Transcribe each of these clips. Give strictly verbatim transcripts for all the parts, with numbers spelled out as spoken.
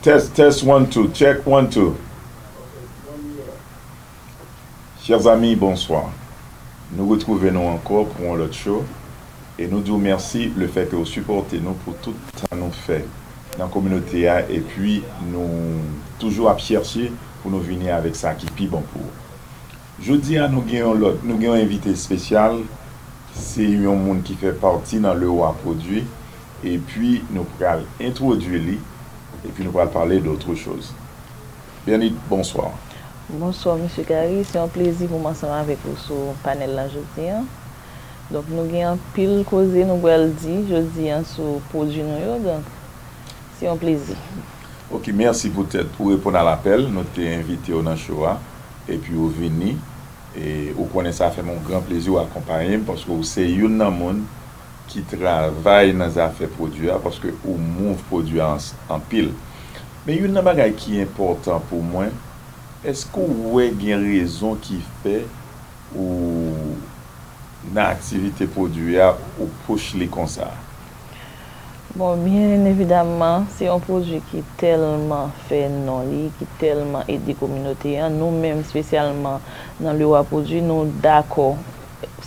Test, test, one, two, check, one, two. Chers amis, bonsoir. Nou retwouve nou ankò pou yon lòt show e nou di w mèsi lefètke w sipòte nou pou tout tan nou fè nan kominote a, epi nou toujou ap chèche pou nou vini avèk sa ki pi bon pou ou. Jodi a nou gen yon lòt, nou gen yon envite espesyal. Se yon moun ki fè pati nan Leroy Produit, epi nou pral entwodui li, epi nou pral pale de autre chose. Bernit, bonsoir. Bonswa, Mesye Gary. Se yon plezi pou m ansanm avèk ou sou panèl la jodi a. Donk, nou gen anpil koze nou pral di jodi a sou pwodui nou yo. Donk, se yon plezi. Ok, mèsi poutèt ou reponn a lapèl. Nou te envite w nan show a, epi ou vini. E ou konnen sa fè m yon gran plezi ou akonpaye m, paske ou se youn nan moun ki travay nan zafè pwodui a, paske ou move pwodui a anpil. Men youn nan bagay ki enpòtan pou mwen, èske w wè gen rezon ki fè ou nan aktivite pwodui a, ou push li konsa? Bon, byen evidamman, se yon pwodui ki tèlman fè non li, ki tèlman ede kominote an. Nou menm, espesyalman nan Leroy Produit, nou dakò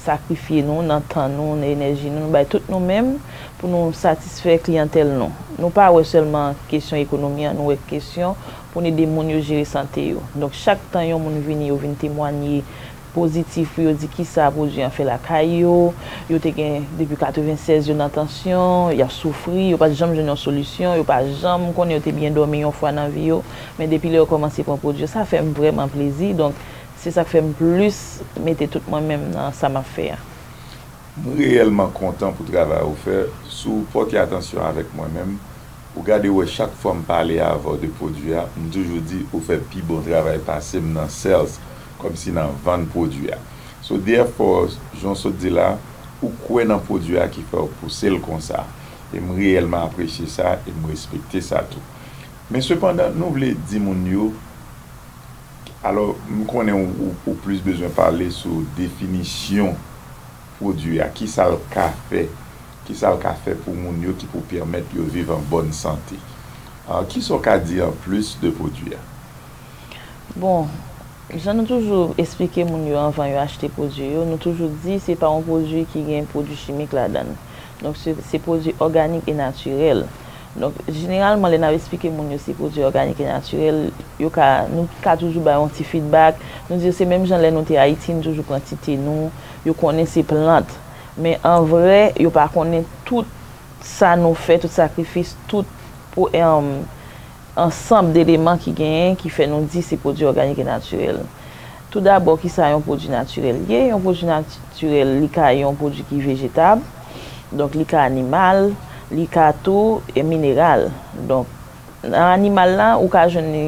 sakrifye nou, nan tan nou, nan enèji nou, nou bay tout nou menm pou nou satisfè kliyantèl nou. Nou pa wè sèlman kesyon ekonomi an, nou wè kesyon pou n ede moun yo jere sante yo. Donk, chak tan yon moun vini, yo vin temwanye pozitif pou yo di kisa pwodui an fè lakay yo. Yo te gen depi katreven sèz yo nan tansyon, y ap soufri, yo pa t janm jwenn yon solisyon, yo pa janm konnen yo te byen dòmi yon fwa nan vi yo. Men depi lè yo kòmanse pran pwodui yo, sa fè m vrèman plezi. Donk, se sa k fè m plis mete tout mwen menm nan sa m ap fè a. M reyèlman kontan pou travay ou fè. Si w pòte atansyon avèk mwen menm, ou gade wè chak fwa m pale avè w de pwodui a, m toujou di ou fè pi bon travay pase m nan sales, kòmsi nan vann pwodui a. So therefore, jan w sot di la, ou kwè nan pwodui a ki fè w pouse l konsa. E m reyèlman apresye sa e m respekte sa tou. Men sepandan, nou vle di moun yo, alò, m konnen ou, ou plis bezwen pale sou definisyon pwodui a, kisa l ka fè, kisa l ka fè pou moun yo ki pou pèmèt yo viv an bòn sante. Ah, kisa w ka di an plis de pwodui a? Bon, jan nou toujou esplike moun yo anvan yo achte pwodui yo, nou toujou di se pa yon pwodui ki gen pwodui chimik ladan l. Donk, se, se pwodui òganik e natirèl. Donk, jeneralman, lè n ap esplike moun yo se pwodui òganik e natirèl, yo ka, nou ka toujou ba yo yon ti feedback. Nou di yo se menm jan lè nou te Ayiti, nou toujou pran ti te nou, yo konnen se plant. Men an vrè, yo pa konnen tout sa nou fè, tout sakrifis, tout po, em, ansanm de eleman ki genyen ki fè nou di se pwodui òganik e natirèl. Toudabò, kisa yon pwodui natirèl ye? Yon pwodui natirèl, li ka yon pwodui ki vejetab, donk li ka animal, li ka tou e mineral. Donk, nan animal la, ou ka jwenn li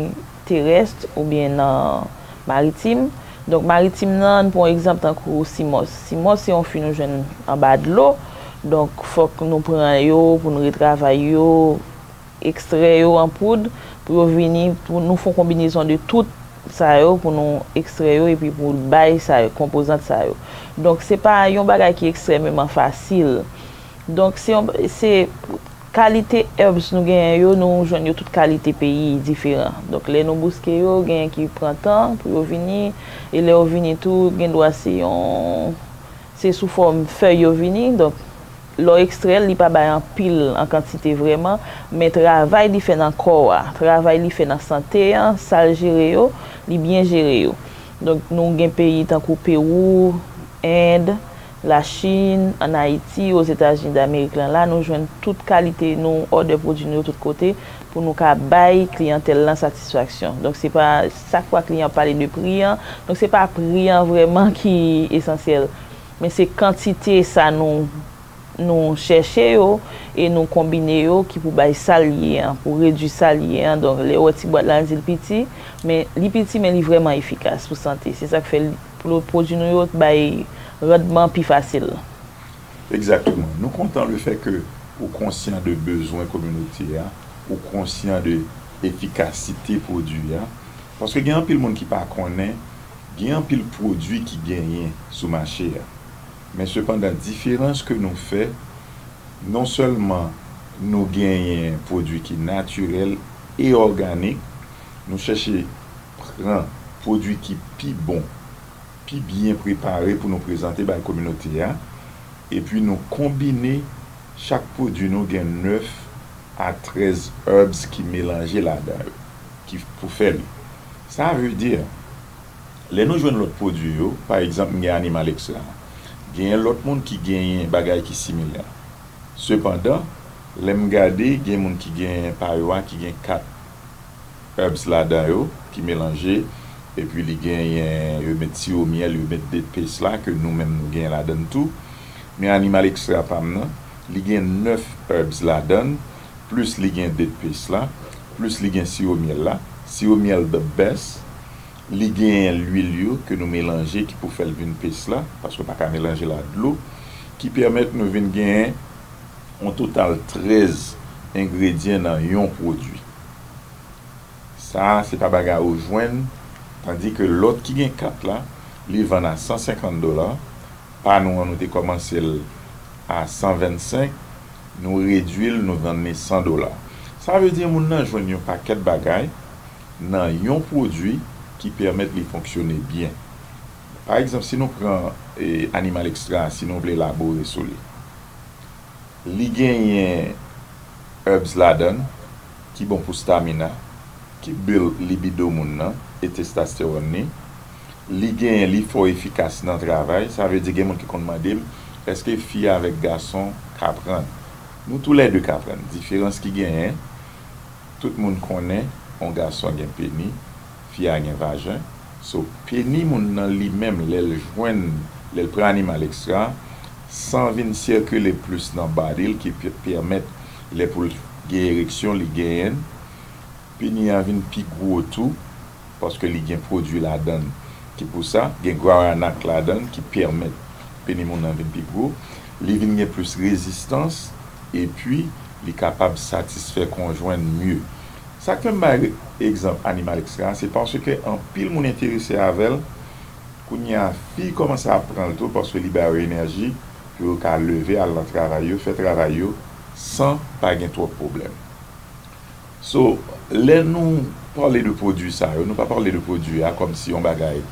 terès oubyen nan maritim. Donk, maritim nan, ann pran yon egzanp tankou simòs. Simòs se yon fwi nou jwenn anba dlo. Donk, fòk nou pran yo pou nou retravay yo, ekstrè yo an poud, pou yo vini, pou nou fè yon konbinezon de tout sa yo, pou nou ekstrè yo, epi pou bay sa yo, konpozant sa yo. Donk, se pa yon bagay ki ekstrèmeman fasil. Donk, se yon, se kalite herbs nou genyen yo, nou jwenn yo tout kalite peyi diferan. Donk, lè nou bouske yo, genyen ki pran tan pou yo vini, e lè yo vini tou, gendwa se yon, se sou fòm fèy yo vini. Donk, lè w ekstrè l, li pa bay anpil an kantite vrèman, men travay li fè nan kò a, travay li fè nan sante an, sa l jere yo, li byen jere yo. Donk, nou gen peyi tankou Pewou, End, Lachin, ann Ayiti, Ozetazini Damerik lan la, nou jwenn tout kalite, nou òdè pwodui nou yo tout kote pou nou ka bay kliyantèl lan satisfaksyon. Donk, se pa, chak fwa kliyan ap pale de pri an, donk se pa pri an vrèman ki esansyèl, men se kantite sa nou, nou chèche yo e nou konbine yo ki pou bay sa l ye an, pou redui sa l ye an. Donk, lè w wè ti bwat la, l di l piti, men li piti, men li vrèman efikas pou sante. Se sa k fè l, pou pwodui nou yo bay randman pi fasil. Egzakteman. Nou kontan lefètke ou konsyan de bezwen kominote a, ou konsyan de efikasite pwodui a, paske gen anpil moun ki pa konnen, gen anpil pwodui ki genyen sou mache a. Men sepandan, diferans ke nou fè, non sèlman nou genyen pwodui ki natirèl, e òganik. Nou chèche pran pwodui ki pi bon, pi byen prepare pou nou prezante bay kominote a. Epi nou konbine, chak pwodui nou gen nèf a trèz herbs ki melanje ladan yo, ki pou fè li. Sa vle di, lè nou jwenn lòt pwodui yo, pa egzanp, m gen Animal Extra, genyen lòt moun ki genyen bagay ki similè. Sepandan, lè m gade, gen moun ki genyen pa yo a ki gen kat herbs ladan yo, ki melanje, epi li genyen, yo met siwo myèl, yo met date paste la, ke nou menm nou genyen ladan n tou. Men Animal Extra pa m nan, li gen nèf herbs ladan l, plis li gen date paste la, plis li gen siwo myèl la. Siwo myèl the best. Li genyen lwil yo ke nou melanje ki pou fè l vin paste la, paske w pa ka melanje l ak dlo, ki pèmèt nou vin genyen yon total trèz engredyan nan yon pwodui. Sa a, se pa bagay ou jwenn, tandike lòt ki gen kat la, li vann a san senkant dola, pa nou an, nou te kòmanse l a san vennsenk, nou redui l, nou vann li san dola. Sa vle di moun nan jwenn yon pakèt bagay nan yon pwodui ki pèmèt li fonksyone byen. Pa egzanp, si nou pran, e, Animal Extra, si nou vle elabore sou li. Li genyen herbs ladan l ki bon pou stamina, ki build libido moun nan e testosterone li. Li genyen, li fò efikas nan travay. Sa vle di gen moun ki konn mande m, èske fi avèk gason ka pran l? Nou toulède ka pran l. Diferans ki genyen, tout moun konnen yon gason gen peni, fi a gen vajen. So, peni moun nan li menm, lè l jwenn, lè l pran Animal Extra, san vin sikile plis nan body l ki pe-, pèmèt lè pou l gen ereksyon, li genyen l. Peni a vin pi gwo tou, paske li gen pwodui ladan l ki pou sa, gen guaranak ladan l ki pèmèt peni moun nan vin pi gwo, li vin gen plis rezistans, epi li kapab satisfè konjwen l mye. Sa k fè m bay egzanp Animal Extra, se paske anpil moun enterese avè l, kounye a fi kòmanse ap pran l tou, paske li ba yo enèji pou yo ka leve al nan travay yo, fè travay yo, san pa gen twòp pwoblèm. So, lè nou pale de pwodui sa yo, nou pa pale de pwodui a kòmsi yon bagay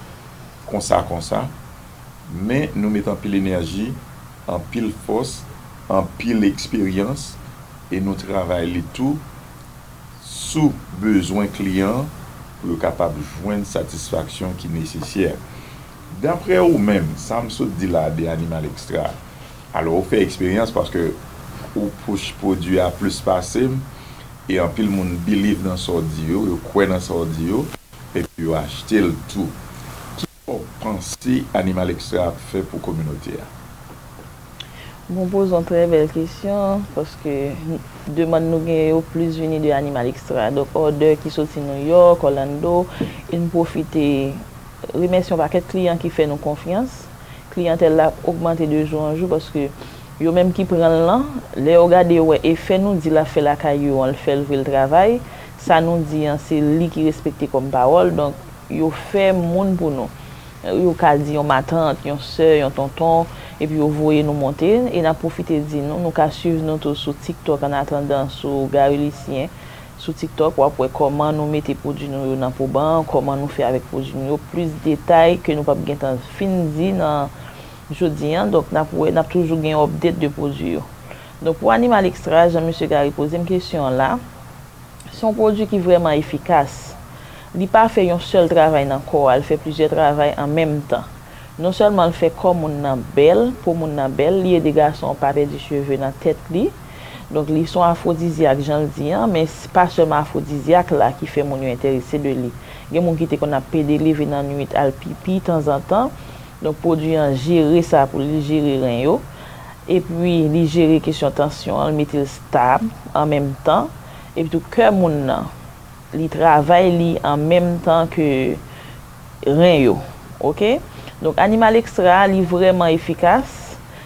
konsa konsa, men nou met anpil enèji, anpil fòs, anpil eksperyans, e nou travay li tou sou bezwen kliyan an pou yo kapab jwenn satisfaksyon ki nesesè. Daprè ou menm, sa m sot di la de Animal Extra, alò ou fè eksperyans paske ou push pwodui a plis pase m, e anpil moun believe nan sa w di yo, yo kwè nan sa w di yo, epi yo achte l tou. Ki sa w panse Animal Extra ap fè pou kominote a? Bon, poze yon trè bèl kesyon, paske demann nou gen yo plis vini de Animal Extra. Donk, òdè ki soti New York, Orlando, e n pwofite remèsye yon pakèt kliyan ki fè nou konfyans. Kliyantèl la ap ogmante de jou an jou, paske yo menm ki pran l lan, lè yo gade yo wè efè nou di l ap fè lakay yo an, l fè l vre l travay, sa nou di an, se li ki respekte kòm pawòl, donk yo fè moun pou nou. Yo ka di yon matant, yon sè, yon tonton, epi yo voye nou monte. E n ap pwofite di nou, nou ka swiv nou tou sou TikTok, annatandan sou Gary Lucien, sou TikTok, w ap wè kòman nou mete pwodui nou yo nan pwoban, kòman nou fè avèk pwodui nou yo, plis detay ke nou p ap gentan fin di nan jodi an. Donk, n ap wè, n ap toujou gen update de pwodui yo. Donk, pou Animal Extra, jan mesye Gary poze m kesyon an la, se yon pwodui ki vrèman efikas. Li pa fè yon sèl travay nan kò a, l fè plizyè travay an menm tan. Non sèlman l fè kò moun nan bèl, po moun nan bèl, li ede gason an pa pèdi cheve nan tèt li. Donk, li se yon afwodizyak, jan l di an, men s-, pa sèlman afwodizyak la ki fè moun yo enterese de li. Gen moun ki te konn ap pede leve nan nuit al pipi tanzantan. Donk, pwodui an jere sa pou li, li jere ren yo. Epi, li jere kesyon tansyon an, l mete l stab an menm tan. Epi tou, kè moun nan, li travay li an menm tan ke ren yo. Oke? Donk, Animal Extra a, li vrèman efikas.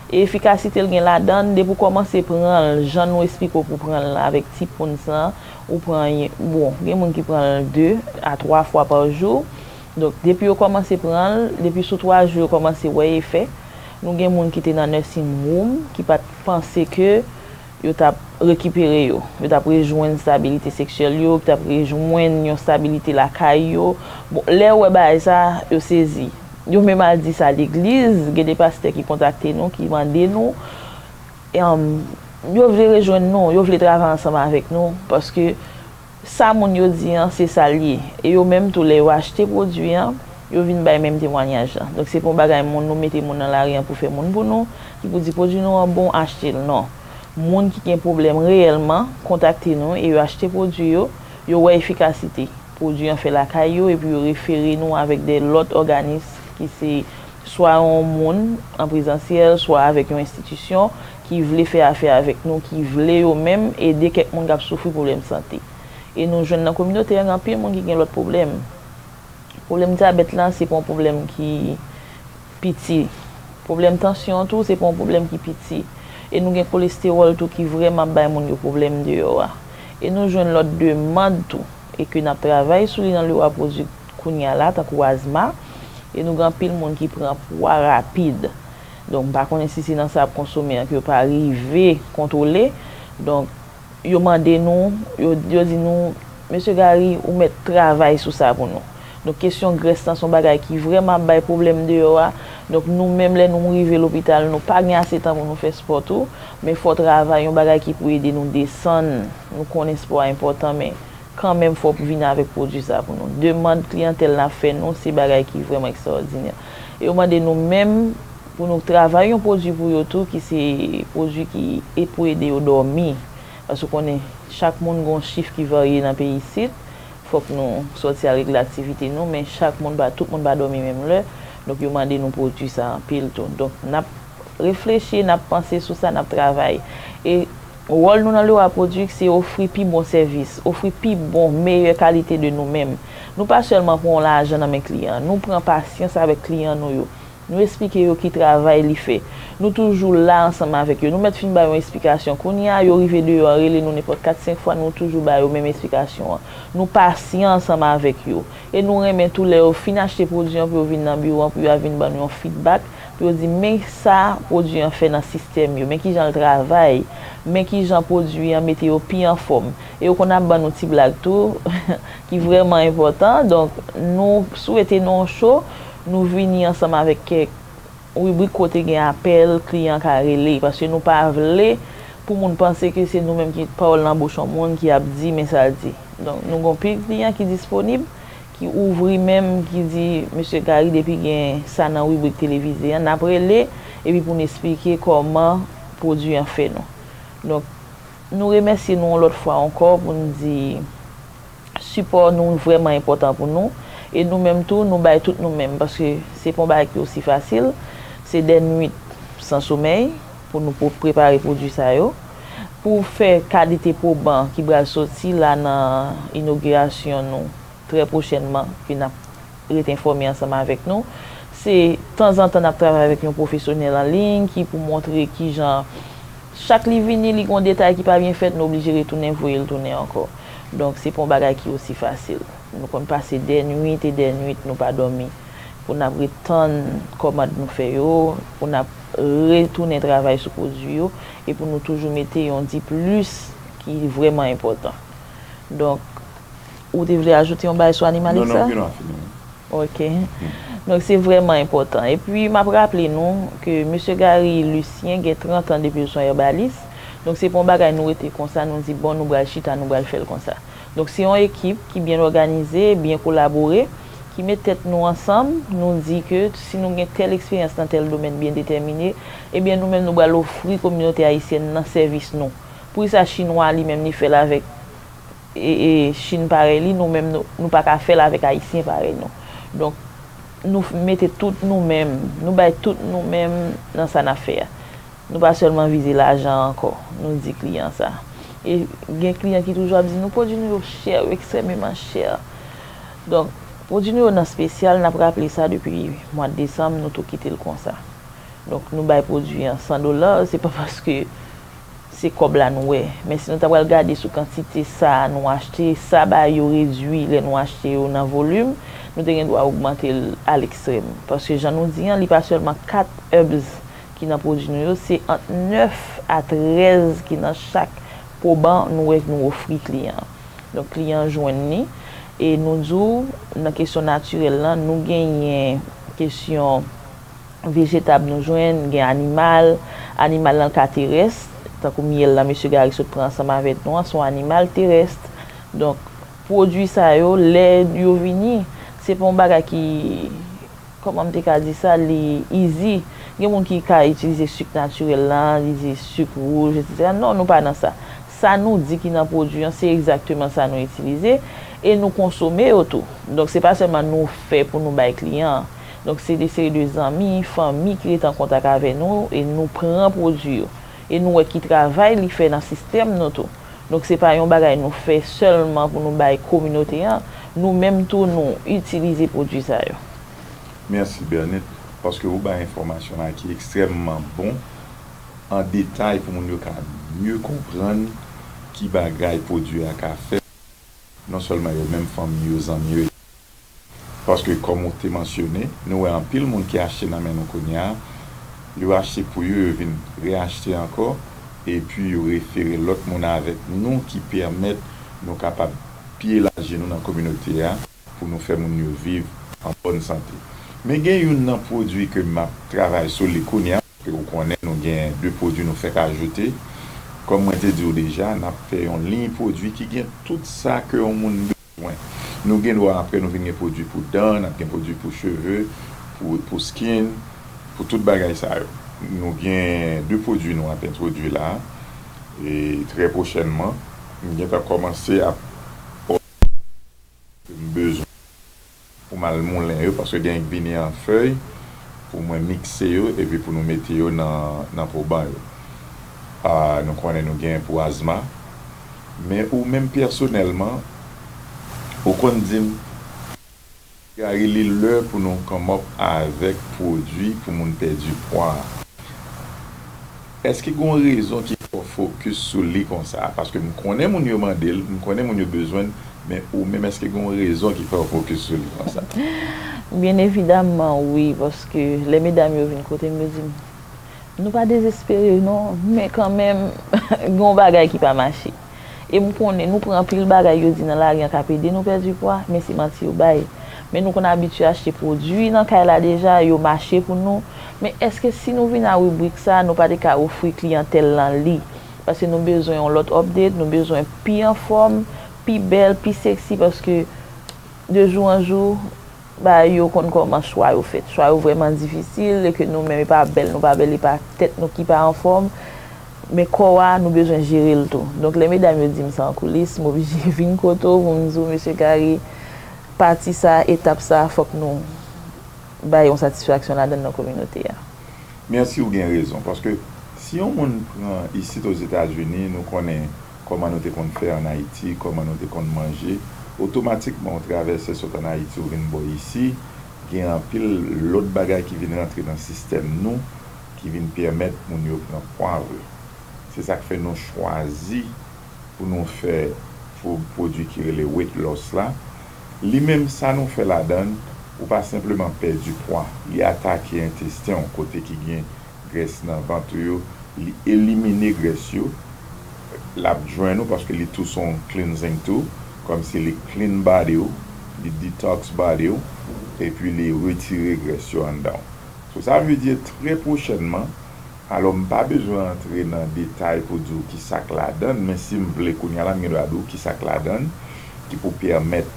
E efikasite l gen ladan l, depi w kòmanse pran l, jan nou esplike w pou pran l la avèk ti pounds lan, ou pran, bon, gen moun ki pran l de a twa fwa pa jou. Donk, depi yo kòmanse pran l, depi sou twa jou yo kòmanse wè efè. Nou gen moun ki te nan nursing home, ki pa t panse ke yo t ap rekipere yo, yo t ap rejwenn stabilite seksyèl yo, yo t ap rejwenn yon stabilite lakay yo. Bon, lè yo wè bagay sa, yo sezi. Yo menm al di sa legliz, gen de pastè ki kontakte nou, ki mande nou, e, um, yo vle rejwenn nou, yo vle travay ansanm avèk nou, paske sa moun yo di an, se sa l ye. E yo menm tou, lè yo achte pwodui an, yo vin bay menm temwanyaj lan. Donk, se pa yon bagay moun, nou mete moun nan lari an pou fè moun pou nou, ki pou di pwodui nou an bon, achte l, non. Moun ki gen pwoblèm reyèlman, kontakte nou e yo achte pwodui yo, yo wè efikasite pwodui an fè lakay yo, epi yo refere nou avèk de lòt òganis ki se swa yon moun an prezansyèl, swa avèk yon enstitisyon ki vle fè afè avèk nou, ki vle yo menm ede kèk moun k ap soufri pwoblèm sante. E nou jwenn nan kominote a, gen anpil moun ki gen lòt pwoblèm. Pwoblèm dyabèt la, se pa yon pwoblèm ki piti. Pwoblèm tansyon an tou, se pa yon pwoblèm ki piti. E nou gen kolestewòl tou ki vrèman ap bay moun yo pwoblèm deyò a. E nou jwenn lòt demann tou, e ke n ap travay sou li nan Leroy Produit kounye a la, tankou Asma. E nou gen anpil moun ki pran pwa rapid. Donk, m pa konnen si se nan sa y ap konsome an ke yo pa rive kontwole. Donk, yo mande nou, yo, yo di nou, Mesye Gary, ou mèt travay sou sa pou nou. Donk, kesyon grès lan se yon bagay ki vrèman ap bay pwoblèm deyò a. Donk, nou menm, lè nou rive lopital, nou pa gen ase tan pou nou fè spò tou. Men fò w travay, yon bagay ki pou ede nou desann. Nou konnen spò a enpòtan, men kanmenm, fò w vin avèk pwodui sa pou nou. Demann kliyantèl n ap fè nou, se bagay ki vrèman ekstraòdinè. E yo mande nou menm pou nou travay yon pwodui pou yo tou, ki se pwodui ki e pou ede yo dòmi. Paske w konnen, chak moun gen yon chif ki varye nan peyi isit. Fòk nou sòti al regle aktivite nou, men chak moun pa, tout moun pa dòmi menm lè. Donk, yo mande nou pwodui sa anpil tou. Donk, n ap reflechi, n ap panse sou sa, n ap travay. E wòl nou nan Leroy Produit, se ofri pi bon sèvis, ofri pi bon, meyè kalite de nou menm. Nou pa sèlman pran yon lajan nan men kliyan an, nou pran pasyans avèk kliyan nou yo. Nou esplike yo ki travay li fè. Nou toujou la ansanm avèk yo. Nou mèt fin ba yo yon esplikasyon. Kounye a, yo rive deyò an, rele nou nenpòt kat, senk fwa, nou toujou ba yo menm esplikasyon an. Nou pasyan ansanm avèk yo. E nou renmen tou lè yo fin achte pwodui an pou yo vin nan biwo an, pou yo al vin ban nou yon feedback, pou yo di, men sa pwodui an fè nan sistèm yo, men kijan l travay, men kijan pwodui an mete yo pi anfòm. E yo konn ap ban nou ti blag tou, ki vrèman enpòtan. Donk, nou swete nan yon cho, nou vini ansanm avèk kèk ribrik kote gen apèl, kliyan ka rele, paske nou pa vle pou moun panse ke se nou menm ki pawòl nan bouch yon moun ki ap di, men sa l di. Donk, nou gen anpil kliyan ki disponib, ki ouvri menm, ki di, Mesye Gary, depi gen sa nan ribrik televize an, n ap rele, epi pou n esplike kòman pwodui an fè nou. Donk, nou remèsye nou yon lòt fwa ankò pou n di, sipò nou vrèman enpòtan pou nou. E nou menm tou, nou bay tout nou menm, paske se pa yon bagay ki osi fasil. Se dè nwit san somèy pou nou po-, prepare pwodui sa yo. Pou fè kalite pwoban ki pral soti la nan inogirasyon nou trè pwochènman, ke n ap ret enfòme ansanm avèk nou. Se tanzantan n ap travay avèk yon pwofesyonèl an liy ki pou montre kijan chak li vini, li gen yon detay ki pa byen fèt, nou oblije retounen voye l tounen ankò. Donk, se pa yon bagay ki osi fasil. Nou konn pase dè nwit e dè nwit, nou pa dòmi. Pou n ap ret tann kòmand nou fè yo, pou n ap retounen travay sou pwodui yo, e pou nou toujou mete yon diplis ki vrèman enpòtan. Donk, ou te vle ajoute yon bagay sou animalis sa? Non, non, non, fini. Ok. Donk, se vrèman enpòtan. Epi, m ap raple nou ke Mesye Gary Lucien gen trant an depi l se yon èbalis. Donk, se pa yon bagay nou rete konsa, nou di, bon, nou pral chita, nou pral fè l konsa. Donk, se yon ekip ki byen òganize, byen kolabore, ki met tèt nou ansanm, nou di ke si nou gen tèl eksperyans nan tèl domèn byen detèmine, ebyen, nou menm, nou pral ofri kominote ayisyèn nan sèvis nou. Poukisa Chinwa, li menm, li fè l avèk e, e Chin parèy li, nou menm, nou, nou pa ka fè l avèk Ayisyen parèy nou. Donk, nou f-, mete tout nou menm, nou bay tout nou menm nan sa n ap fè a. Nou pa sèlman vize lajan ankò, nou di kliyan sa. E gen kliyan ki toujou ap di nou pwodui nou yo chè, yo ekstrèmeman chè. Donk, pwodui nou yo nan espesyal, n ap raple sa depi mwa desanm, nou tou kite l konsa. Donk, nou bay pwodui an san dola, se pa paske se kòb la nou wè. Men si nou ta pral gade sou kantite sa nou achte, sa ba yo redui lè nou achte yo nan volim, nou te gen dwa ogmante l a lekstrèm. Paske jan nou di an, li pa sèlman kat herbs ki nan pwodui nou yo, se ant nèf a trèz ki nan chak poban nou wè nou ofri kliyan an. Donk, kliyan an jwenn li, e nou di w, nan kesyon natirèl lan, nou genyen kesyon vejetab nou jwenn, gen animal, animal lan ka terès, tankou myèl lan mesye Gary sot pran ansanm avèk nou an, se yon animal terès. Donk, pwodui sa yo, lè yo vini, se pa yon bagay ki, kòman m te ka di sa, li easy. Gen moun ki ka itilize sik natirèl lan, li di sik wouj, etsetera. Non, nou pa nan sa. Sa nou di ki nan pwodui an, se egzakteman sa nou itilize e nou konsome yo tou. Donk, se pa sèlman nou fè pou nou bay kliyan an. Donk, se de seri de zanmi, fanmi ki rete an kontak avè nou e nou pran pwodui yo. E nou wè ki travay li fè nan sistèm nou tou. Donk, se pa yon bagay nou fè sèlman pou nou bay kominote an. Nou menm tou, nou itilize pwodui sa yo. Mèsi, Bernette, paske ou bay enfòmasyon la ki ekstrèmman bon, an detay, pou moun yo ka mye konprann ki bagay pwodui a ka fè, non sèlman yo menm, fanmi yo, zanmi yo, paske, kòm ou te mansyone, nou wè anpil moun ki achte nan men nou kounye a, yo achte pou yo, yo vin reachte ankò, epi yo refere lòt moun avèk nou, ki pèmèt nou kapab pi elaji nou nan kominote a, pou nou fè moun yo viv an bòn sante. Men gen youn nan pwodui ke m ap travay sou li kounye a, paske ou konnen nou gen de pwodui nou fèk ajoute. Kòm mwen te di w deja, n ap fè yon liy pwodui ki gen tout sa ke yon moun bezwen. Nou gen dwa apre nou vin gen pwodui pou dan, n ap gen pwodui pou cheve, pou, pou skin, pou tout bagay sa yo. Nou gen de pwodui nou ap entwodui la, e trè pwochènman, m gentan kòmanse ap m bezwen pou m al moulen yo, paske gen k vini an fèy, pou mwen mikse yo, epi pou nou mete yo nan, nan poban yo. A, nou konnen nou gen pou azma. Men ou menm pèsonèlman, ou konn di m, Gary, li lè pou nou come up avèk pwodui pou moun pèdi pwa. Èske gen yon rezon ki fè w fokis sou li konsa? Paske m konnen moun yo mande l, m konnen moun yo bezwen l, men ou menm, èske gen yon rezon ki fè w fokis sou li konsa? Byen evidaman, wi, paske lè medam yo vin kote m, yo di m, nou pa dezespere, non, men kanmenm, gen yon bagay ki pa mache. E m konnen nou pran anpil bagay yo di nan lari an k ap ede nou pèdi pwa, men se manti yo bay. Men nou konn abitye achte pwodui nan kay la deja, yo mache pou nou. Men èske si nou vin a ribrik sa, nou pa te ka ofri kliyantèl lan li? Paske nou bezwen yon lòt update, nou bezwen pi anfòm, pi bèl, pi sexy, paske de jou an jou, bagay yo konn kòman chwa yo fèt. Chwa yo vrèman difisil, e ke nou menm, e pa bèl, nou pa bèl, e pa tèt nou ki pa anfòm, men kò a, nou bezwen jere l tou. Donk, lè medam yo di m sa an koulis, m oblije vin kote w pou m di w, mesye Gary, pati sa, etap sa, fòk nou bay yon satisfaksyon ladan l nan kominote a. Mèsi, ou gen rezon. Paske si yon moun pran isit Ozetazini, nou konnen kòman nou te konn fè ann Ayiti, kòman nou te konn manje, otomatikman ou travèse sot ann Ayiti, ou vin bò isi, gen anpil lòt bagay ki vin rantre nan sistèm nou, ki vin pèmèt moun yo pran pwa vre. Se sa k fè nou chwazi pou nou fè pwo-, pwodui ki rele weight loss la. Li menm, sa nou fè ladan l, ou pa senpleman pèdi pwa. Li atake entesten w, kote ki gen grès nan vant ou yo, li elimine grès yo. L ap drenn ou paske li tou se yon cleansing tou, kòmsi li clean body w, li detox body w, epi li retire grès yo anndan w. So, sa vle di trè pwochènman, alò, m pa bezwen antre nan detay pou di w ki sa k ladan l, men si m vle kounye a la, m gen dwa di w ki sa k ladan l, ki pou pèmèt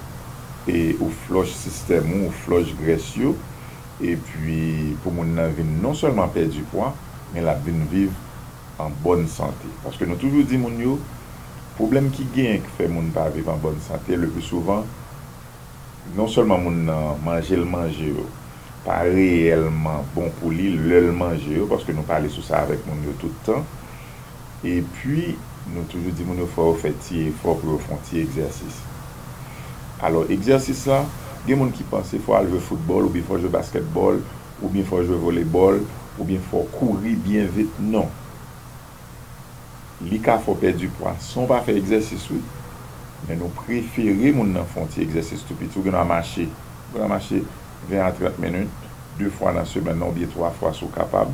e ou flush sistèm ou, ou flush grès yo, epi pou moun nan vin non sèlman pèdi pwa, men l ap vin viv an bòn sante. Paske nou toujou di moun yo, pwoblèm ki genyen ki fè moun pa viv an bòn sante, le pli souvan, non sèlman moun nan manje l manje yo pa reyèlman bon pou li lè l manje yo, paske nou pale sou sa avèk moun yo tout tan. Epi, nou toujou di moun yo fò yo fè ti efò pou yo fè yon ti egzèsis. Alò, egzèsis la, gen moun ki panse fò al jwe foutbòl, oubyen fò jwe baskètbòl, oubyen fò jwe volebòl, oubyen fò kouri byen vit. Non. Li ka fè w pèdi pwa san w pa fè egzèsis, wi. Men nou prefere moun nan fè yon ti egzèsis tou piti. Ou gen dwa mache. Ou gen dwa mache ven a trant minit, de fwa nan semèn nan, oubyen twa fwa si w kapab.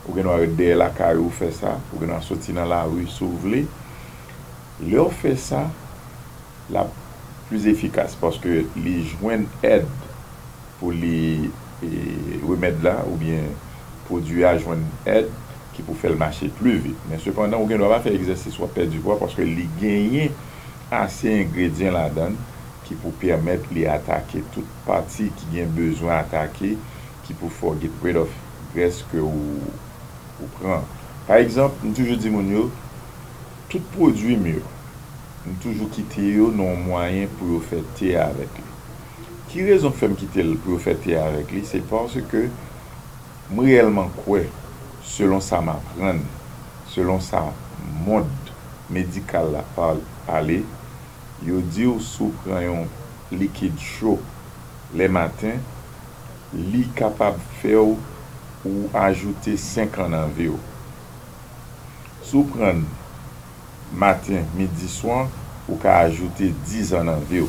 Ou gen dwa ret dèyè lakay ou fè sa, ou gen dwa soti nan lari si w vle. Lè w fè sa, l ap plis efikas paske li jwenn èd pou li, e, remèd la oubyen pwodui a jwenn èd ki pou fè l mache pli vit. Men sepandan, ou gen dwa pa fè egzèsis w ap pèdi pwa paske li genyen ase engredyan ladan l ki pou pèmèt li atake tout pati ki gen bezwen atake, ki pou fè w get rid of grès ke ou, ou pran. Pa egzanp, m toujou di moun yo, tout pwodui m yo, m toujou kite yo nan yon mwayen pou yo fè te avèk li. Ki rezon k fè m kite l pou yo fè te avèk li? Se paske m reyèlman kwè, selon sa m aprann, selon sa mond medikal la pa-, pale, yo di w si w pran yon likid cho lè maten, li kapab fè w ou ajoute senk an nan vi w. Si w pran l maten, midi, swa, ou ka ajoute diz an nan vi w.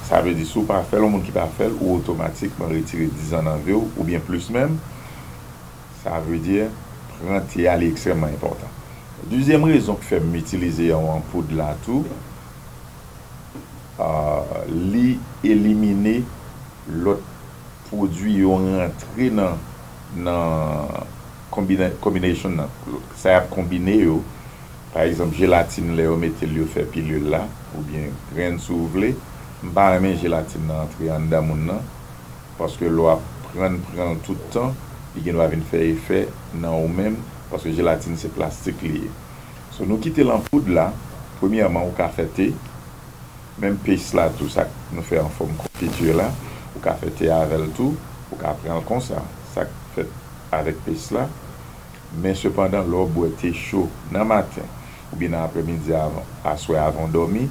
Sa vle di, si w pa fè l, yon moun ki pa fè l, ou otomatikman retire diz an nan vi w, oubyen plis menm. Sa vle di, pran te a, li ekstrèmman enpòtan. Dezyèm rezon k fè m itilize yon anpoud la tou, ah, li elimine lòt pwodui yo rantre nan, nan konbina-, combination nan. Sa y ap konbine yo, pa egzanp, jelatin, lè yo mete l, yo fè pilil la, oubyen grenn si w vle. M pa renmen jelatin nan antre anndan moun nan, paske lè w ap pran, pran l tout tan, li gen dwa vin fè efè nan ou menm, paske jelatin se plastik li ye. So, nou kite l an poud la, premyèman, ou ka fè te, menm pes la tou, sa k nou fè an fòm konfiti la, ou ka fè te avè l tou, ou ka pran l konsa, sa k fèt avèk pes la. Men sepandan, lè w bwè te cho nan maten, oubyen nan aprèmidi avan, aswè avan w dòmi,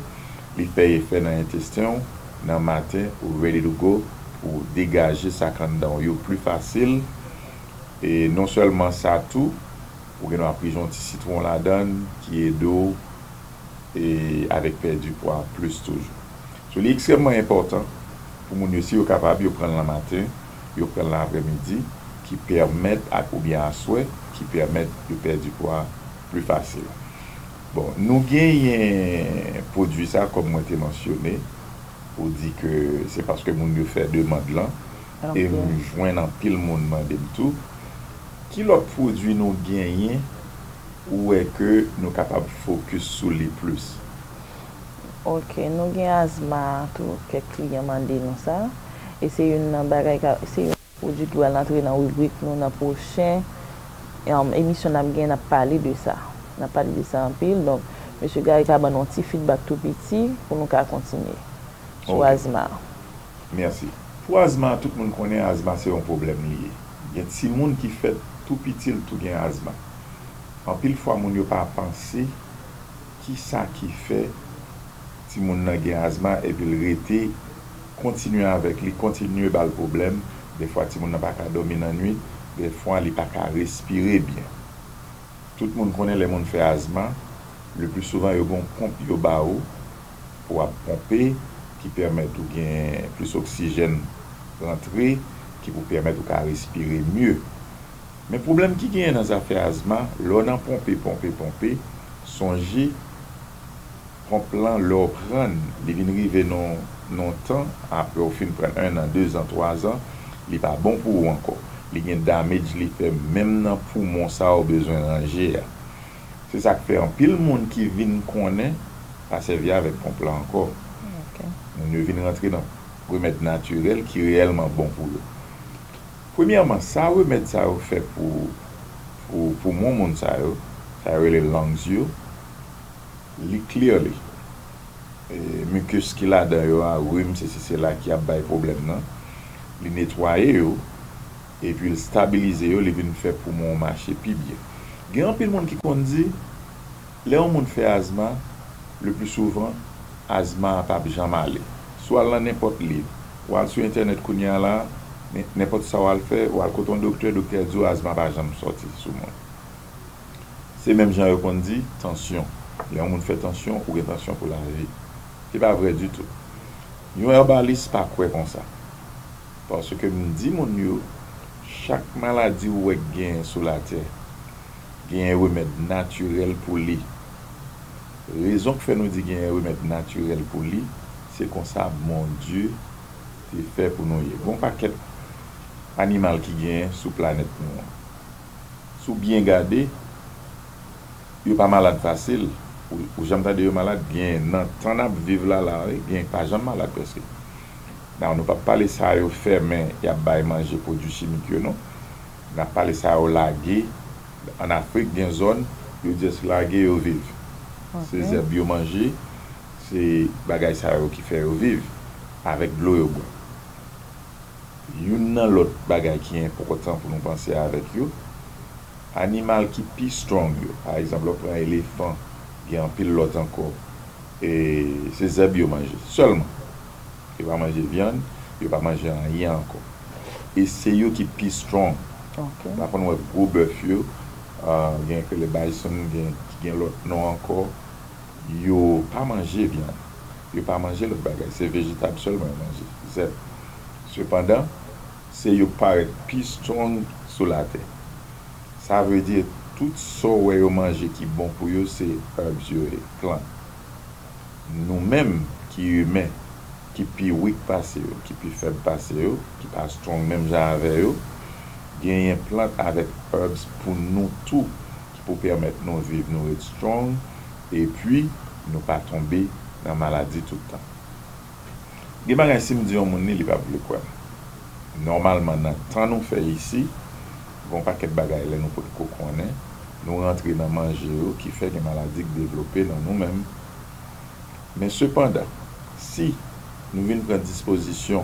li fè efè nan entesten w, nan maten, ou ready to go pou w degaje sa k anndan w yo pli fasil. E non sèlman sa tou, ou gen dwa pran yon ti sitwon ladan l ki ede w, e avèk pèdi pwa plis toujou. So, li ekstrèmman enpòtan pou moun yo, si yo kapab, yo pran l nan maten, yo pran l nan aprèmidi, ki pèmèt, ak, oubyen aswè, ki pèmèt yo pèdi pwa pli fasil. Bon, nou genyen pwodui sa, kòm mwen te mansyone, pou di ke se paske moun yo fè demann lan, e m jwenn anpil moun mande m tou, ki lòt pwodui nou genyen ou wè ke nou kapab fokis sou li plis? Ok, nou gen azma tou, kèk kliyan mande nou sa. E se youn nan bagay ka, se youn nan pwodui ki pral antre nan ribrik nou nan pwochen, em, emisyon n ap gen, n ap pale de sa. N ap pale de sa anpil. Donk, mesye Gary ka ban nou yon ti feedback tou piti pou nou ka kontinye sou Ok. azma. Mèsi. Pou azma, tout moun konnen azma se yon pwoblèm li ye. Gen timoun ki fèt tou piti, l tou gen azma. Anpil fwa, moun yo pa panse kisa ki fè timoun nan gen azma epi l rete kontinye avèk li, kontinye ba l pwoblèm. Dèfwa, timoun nan pa ka dòmi nan nuit, dèfwa, li pa ka respire byen. Tout moun konnen lè moun fè azma, le pli souvan yo gen yon ponp yo ba ou pou w ap ponpe, ki pèmèt ou gen plis oksijèn rantre, ki pou pèmèt ou ka respire mye. Men pwoblèm ki genyen nan zafè azma, lè w nan ponpe, ponpe, ponpe, sonje ponp lan, lè w pran l, li vin rive nan, nan yon tan, apre w fin pran l, en an, dezan, twazan, li pa bon pou ou ankò. Li gen damage li fè menm nan poumon sa w bezwen ranje a. Se sa k fè anpil moun ki vin konnen pa sèvi avèk ponp lan ankò. Ok. Moun yo vin rantre nan remèd natirèl ki reyèlman bon pou yo. Premyèman, sa remèd sa yo fè pou, pou poumon moun sa yo, sa yo rele lungs yo, li clear li. E, mucus ki ladan yo a, rim, sesi, sela ki ap bay pwoblèm nan, li netwaye yo, epi l stabilize yo, li vin fè poumon w mache pi byen. Gen anpil moun ki konn di, lè yon moun fè azma, le pli souvan, azma a p ap janm ale. Si w al nan nenpòt liv, w al sou entènèt kounye a la, nen-, nenpòt sa w al fè, w al kote yon doktè, doktè di w azma pa janm sòti sou moun. Se menm jan yo konn di tansyon. Lè yon moun fè tansyon, ou gen tansyon pou lavi. Se pa vrè ditou. Yon èbalis pa kwè konsa. Paske m di moun yo, Chak maladi ou wè k genyen sou latè, genyen remèd natirèl pou li. Rezon k fè nou di genyen remèd natirèl pou li, se konsa Bondye te fè pou nou ye. Gon pakèt animal ki genyen sou planèt nou an. Si w byen gade, yo pa malad fasil. Ou, ou janm tande yo malad? Gen nan tan n ap viv la, la, wi, gen pa janm malad prèske. Nan, nou p ap pale sa yo fèmen, y ap bay manje pwodui chimik yo, non. N ap pale sa yo lage. Ann Afrik, gen zòn, yo just lage, yo viv. Se zèb yo manje, se bagay sa yo ki fè yo viv, avèk dlo yo bwè. Youn nan lòt bagay ki enpòtan pou nou panse avèk yo, animal ki pi strong yo. Pa egzanp, lè w pran elefan, gen anpil lòt ankò, e se zèb yo manje sèlman. Yo pa manje vyann, yo pa manje anyen ankò. E se yo ki pi strong. Ok. W pa konn wè gwo bèf yo, ah, gen ki rele bison, gen, ki gen lòt non ankò. Yo pa manje vyann. Yo pa manje lòt bagay. Se vejetab sèlman yo manje. Zèb. Sepandan, se yo k parèt pi strong sou latè. Sa vle di, tout sa w wè yo manje ki bon pou yo, se herbs yo ye, plant. Nou menm ki imen, ki pi weak pase yo, ki pi fèb pase yo, ki pa strong menm jan avè yo, genyen plant avèk herbs pou nou tou, ki pou pèmèt nou viv, nou ret strong, epi nou pa tonbe nan maladi tout tan. Gen bagay, si m di yon moun li, li p ap vle kwè m. Nòmalman, nan tan nou fè isi, gen yon pakèt bagay lè nou potko konnen, nou rantre nan manje yo ki fè gen maladi k devlope nan nou menm. Men sepandan, si nou vin pran dispozisyon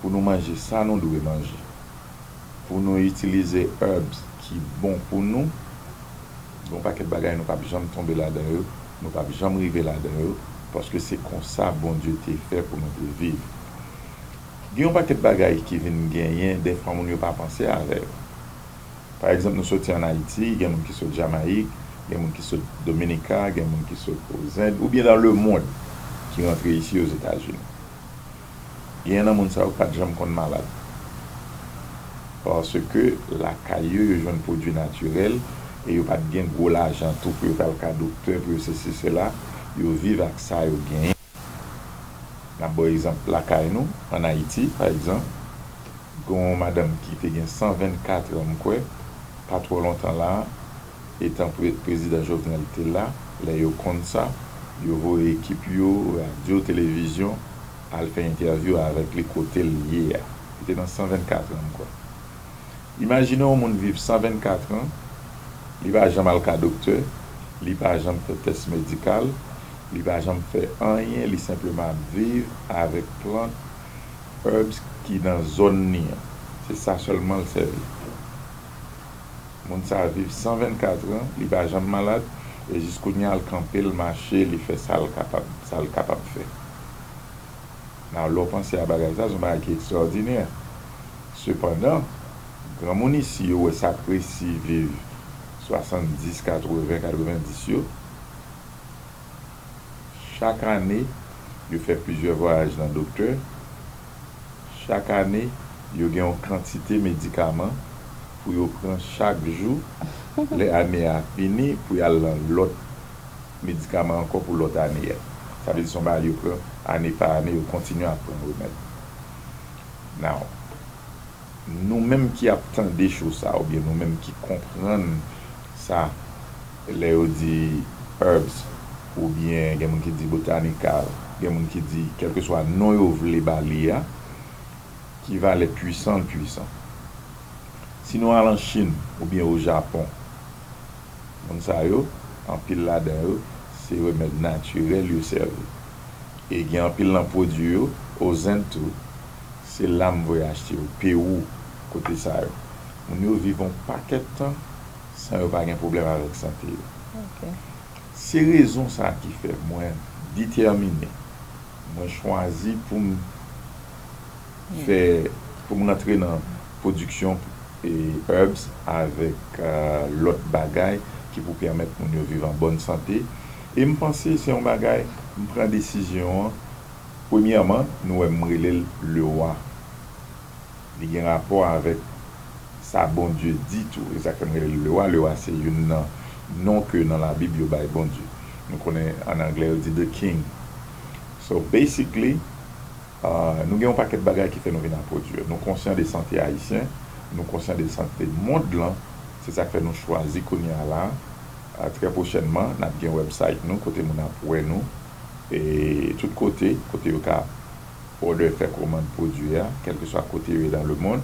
pou nou manje sa nou dwe manje, pou nou itilize herbs ki bon pou nou, gen yon pakèt bagay nou p ap janm tonbe ladan yo, nou p ap janm rive ladan yo, paske se konsa Bondye te fè pou nou te viv. Gen yon pakèt bagay ki vin genyen, dèfwa moun yo pa panse avè yo. Pa egzanp, nou soti ann Ayiti, gen moun ki sot Jamayik, gen moun ki sot Dominika, gen moun ki sot Ozend, oubyen dans le monde, ki rantre isi Ozetazini. Genyen nan moun sa yo pa t janm konn malad. Paske lakay yo, yo jwenn pwodui natirèl e yo pa t gen gwo lajan tou pou yo t al ka doktè, pou yo sesi, sela. Yo viv ak sa yo genyen. N ap ba w egzanp lakay nou, ann Ayiti, pa egzanp, gen yon madanm ki te gen san vennkat an, m kwè, pa twò lontan la a, etan pre-, prezidan Jovenel te la, lè yo konn sa, yo voye ekip yo, radyo, televizyon, al fè entèvyou avèk li kote l ye a. Li te nan san vennkat an, m kwè. Imajine yon moun viv san vennkat an, li pa janm al ka doktè, li pa janm fè tès medikal, li pa janm fè anyen, li senpleman ap viv avèk plant, herbs ki nan zòn li an. Se sa sèlman l sèvi. Moun sa a viv san vennkat an, li pa janm malad, e jis kounye a l kanpe, l mache, li fè sa l kapab, sa l kapab fè. Nan, lè w panse a bagay sa, se yon bagay ki ekstraòdinè. Sepandan, granmoun isi yo wè sa k resi viv swasanndis, katreven, katrevendis yo, chak ane, yo fè plizyè vwayaj nan doktè. Chak ane, yo gen yon kantite medikaman pou yo pran chak jou lè ane a fini, pou y al nan lòt medikaman ankò pou lòt ane a. Sa vle di se yon bagay yo pran ane pa ane, yo kontinye ap pran remèd. Now, nou menm ki ap tande cho sa, oubyen nou menm ki konprann sa, lè yo di herbs, oubyen gen moun ki di botanical, gen moun ki di kèlkeswa non yo vle ba li a, ki valè pwisan l pwisan. Si nou al an Chin oubyen o Japon, moun sa yo, anpil ladan yo, se remèd natirèl yo sèvi. E gen anpil nan pwodui yo, Ozend tou, se la m voye achte yo, Pewou, kote sa yo. Moun yo viv yon pakèt tan san yo pa gen pwoblèm avèk sante yo. Ok. Se rezon sa a ki fè mwen detèmine, mwen chwazi pou m fè, pou m rantre nan pwodiksyon, e, herbs avèk, e, lòt bagay ki pou pèmèt moun yo viv an bòn sante. E m panse se yon bagay, m pran desizyon an, premyèman, nou wè m rele l le roi. Li gen rapò avèk sa Bondye di tou. E sa k fè m rele l le wa. Le wa se youn nan non ke nan Labib yo bay Bondye. Nou konnen an anglè yo di the king. So basically, uh, nou gen yon pakèt bagay ki fè nou vin apwodui. Nou konsyan de sante ayisyen, nou konsyan de sante mond lan. Se sa k fè nou chwazi kounye a la. Uh, trè pwochènman, n ap gen website nou kote moun ap wè nou. E tout kote, kote yo ka order, fè kòmand pwodui a, kèlkeswa kote yo ye dans le monde.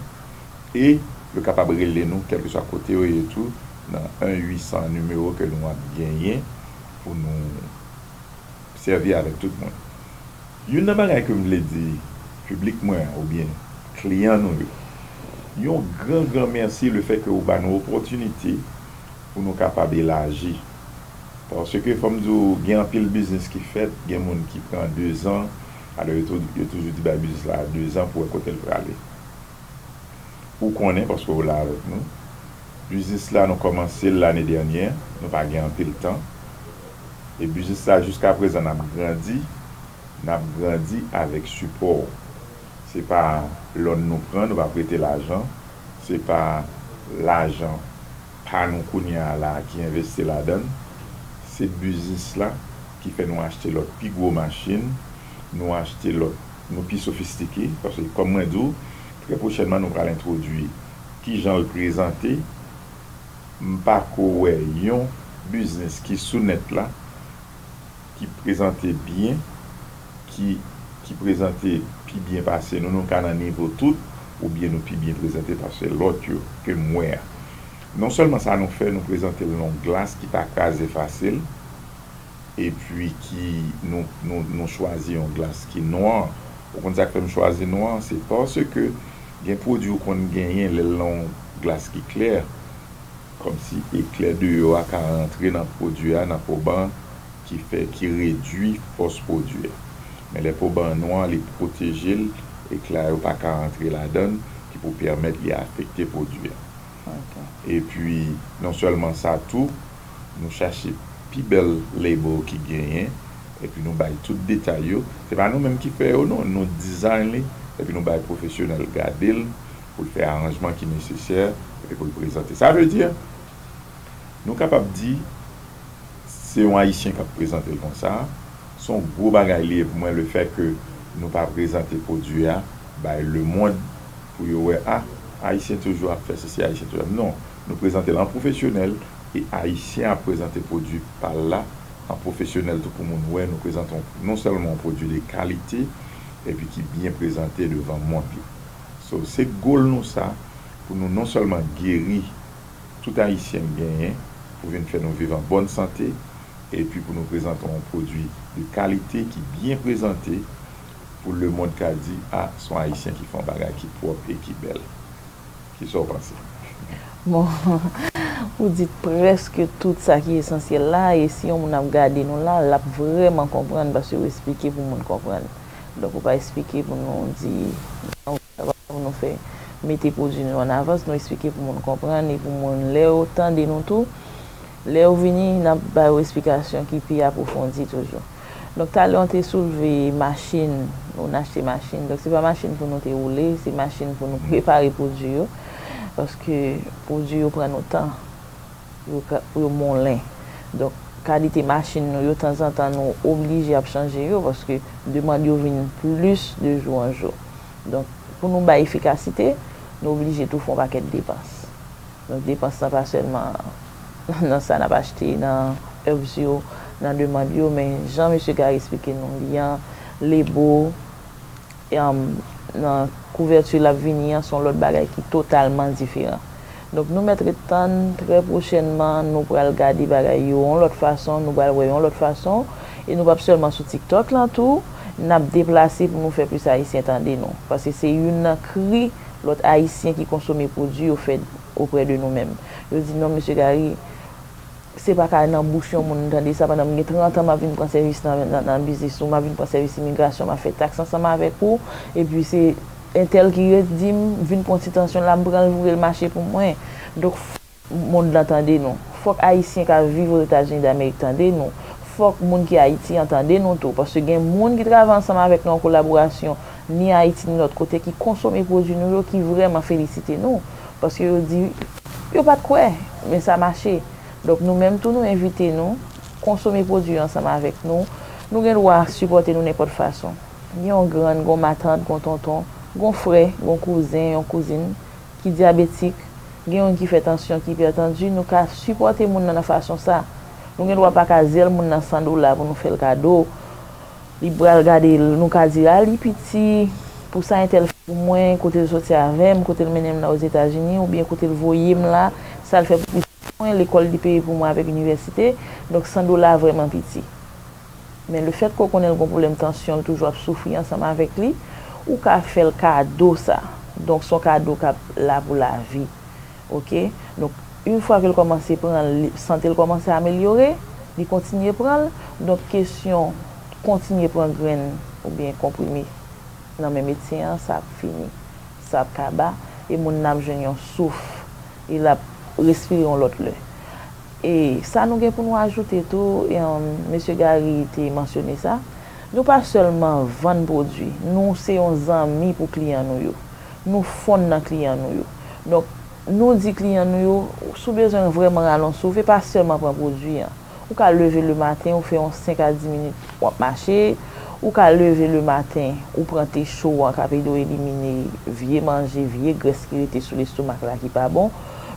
E yo kapab rele nou, kèlkeswa kote yo ye tou, nan en uit san nimewo ke nou ap genyen pou nou sèvi avèk tout moun. Youn nan bagay ke m vle di piblik mwen an oubyen kliyan nou yo, yon gran, gran mèsi lefètke ou ba nou opòtinite pou nou kapab elaji. Paske fò m di w, gen anpil biznis ki fèt, gen moun ki pran dezan, alò yo tou-, yo toujou di bay biznis la dezan pou wè kote l prale. Ou konnen, paske w la avèk nou. Biznis la, nou kòmanse l lane dènyè, nou pa gen anpil tan. E biznis la, jiska prezan, n ap grandi, n ap grandi avèk sipò w. Se pa lòn nou pran, nou pa prete lajan. Se pa lajan pa nou kounye a la ki envesti ladan l. Se biznis la ki fè nou achte lòt pi gwo machin, nou achte lòt, nou pi sofistike, paske kòm mwen di w, trè pwochènman nou pral entwodui kijan l prezante. M pa ko wè yon biznis ki sou nèt la ki prezante byen, ki, ki prezante pi byen pase nou. Nou ka nan nivo tout, oubyen nou pi byen prezante pase lòt yo ke m wè a. Non sèlman sa nou fè, nou prezante l nan yon glas ki pa kraze fasil, epi ki nou, nou, nou chwazi yon glas ki nwa. Ou konn sa k fè m chwazi nwa? Se paske gen pwodui ou konn genyen lè l nan yon glas ki klè, kòmsi eklè deyò a ka rantre nan pwodui a, nan poban an, ki fè, ki redui fòs pwodui a. Men lè poban an nwa, li pwoteje l, eklè yo pa ka rantre ladan l, ki pou pèmèt li afekte pwodui a. Ok. Epi, non sèlman sa tou, nou chache pi bèl label ki genyen, epi nou bay tout detay yo. Se pa nou menm ki fè yo non, nou design li, epi nou bay pwofesyonèl gade l, pou l fè aranjman ki nesesè, epi pou l prezante. Sa vle di, nou kapab di, se yon Ayisyen k ap prezante l konsa. Se yon gwo bagay li ye pou mwen, lefètke nou pa prezante pwodui a bay lemonn pou yo wè, a, Ayisyen toujou ap fè sesi, Ayisyen toujou ap. Non, nou prezante l an pwofesyonèl, e Ayisyen ap prezante pwodui pa l la an pwofesyonèl tou pou moun wè nou prezante yon, non sèlman yon pwodui de kalite, epi ki byen prezante devan mond yo. So, se goal nou sa, pou nou non sèlman geri tout Ayisyen k genyen, pou vin fè nou viv an bòn sante, epi pou nou prezante yon pwodui de kalite ki byen prezante, pou lemonn ka di, a, se yon Ayisyen ki fè yon bagay ki pwòp e ki bèl. Kisa w panse? Bon, ou di prèske tout sa ki esansyèl la, e si yon moun ap gade nou la, l ap vrèman konprann, paske ou esplike pou moun konprann. Donk, ou pa esplike pou nou di, non, sa pa pou nou fè mete pwodui nou an avans, nou esplike pou moun konprann e pou moun, lè yo tande nou tou, lè yo vini, n ap ba yo esplikasyon ki pi apwofondi toujou. Donk, talè w te soulve machin, nou achte machin. Donk, se pa machin pou nou te woule, se machin pou nou prepare pwodui yo. Paske pwodui yo pran nou tan pou yo ka, pou yo moulen. Donk, kalite machin nou yo, tanzantan, nou oblije ap chanje yo, paske demann yo vin plis de jou an jou. Donk, pou nou bay efikasite, nou oblije tou fè yon pakèt depans. Donk, depans lan pa sèlman nan sa n ap achte, nan herbs yo, nan demann yo, men jan mesye Gary esplike nou li an, lebo, um, nan kouvèti l ap vini an, se yon lòt bagay ki totalman diferan. Donk, nou mèt ret tann, trè pwochènman, nou pral gade bagay yo yon lòt fason, nou pral wè yon lòt fason, e nou p ap sèlman sou TikTok lan tou, n ap deplase pou nou fè plis Ayisyen tande nou. Paske se youn nan kri lòt Ayisyen ki konsome pwodui yo fè oprè de nou menm. Yo di, "Non, mesye Gary, se pa ka nan bouch yon moun m tande sa, pandan m gen trant an m ap vin pran sèvis nan, nan, nan biznis ou, m ap vin pran sèvis imigrasyon, m ap fè taks ansanm avèk ou, epi se entèl ki ret di m, vin pran ti tansyon la, m pran l voye l mache pou mwen." Donk, fòk mond lan tande nou. Fòk Ayisyen k ap viv Ozetazini Damerik tande nou. Fòk moun ki Ayiti an tande nou tou. Paske gen moun ki travay ansanm avèk nou an kolaborasyon, ni Ayiti, ni lòt kote, ki konsome pwodui nou yo, ki vrèman felisite nou. Paske yo di, yo pa t kwè, men sa mache. Donk, nou menm tou, nou envite nou konsome pwodui yo ansanm avèk nou. Nou gen dwa sipòte nou nenpòt fason. Gen yon grann, gen yon matant, gen yon tonton, gen yon frè, gen yon kouzen, yon kouzin ki dyabetik, gen youn ki fè tansyon, ki ipètanti, nou ka sipòte moun nan nan fason sa. Nou gen dwa pa ka zèl moun nan san dola pou nou fè l kado. Li pral gade l, nou ka di, a, li piti, pou sa entèl fè pou mwen, kote l soti avè m, kote l mennen m nan Ozetazini, oubyen kote l voye m la, sa l fè pou pitit mwen, lekòl li peye pou mwen avèk inivèsite. Donk, san dola vrèman piti. Men lefètke w konnen l gen pwoblèm tansyon, l toujou ap soufri ansanm avèk li, ou ka fè l kado sa. Donk, se yon kado k ap la pou lavi. Oke? Donk, yon fwa ke l kòmanse pran l, li- sante l kòmanse amelyore, li kontinye pran l. Donk, kesyon kontinye pran grenn oubyen konprime nan men medsen an, sa ap fini, sa ap kaba, e moun nan ap jwenn yon souf, e l ap respire yon lòt lè. E sa nou gen pou nou ajoute tou, e, um, mesye Gary te mansyone sa, nou pa sèlman vann pwodui, nou se yon zanmi pou kliyan nou yo. Nou fonn nan kliyan nou yo. Donk, nou di kliyan nou yo, si w bezwen vrèman rale yon souf, e pa sèlman pran pwodui an. Ou ka leve lematen, ou fè yon senk a dis minit, w ap mache. Ou ka leve lematen, ou pran te cho an k ap ede w elimine vye manje, vye grès ki rete sou lestomak la ki pa bon.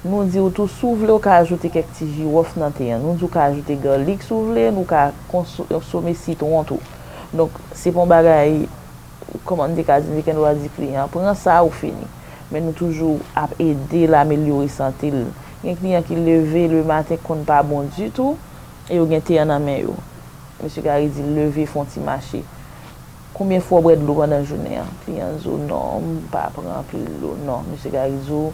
Nou di w tou, si w vle, w ka ajoute kèk ti jiwòf nan te an. Nou di w ka ajoute galik si w vle, nou ka konso- konsome sitwon tou. Donk, se pa yon bagay, kòman m te ka di, m te gen dwa di kliyan an, pran sa ou fini. Men nou toujou ap ede l amelyore sante l. Gen kliyan ki leve lematen konn pa bon ditou, e yo gen te an nan men yo. Mesye Gary di, leve, fè yon ti mache. Konbyen fwa w bwè dlo pandan jounen an? Kliyan an di w, non, m pa pran anpil dlo. Non, mesye Gary di w,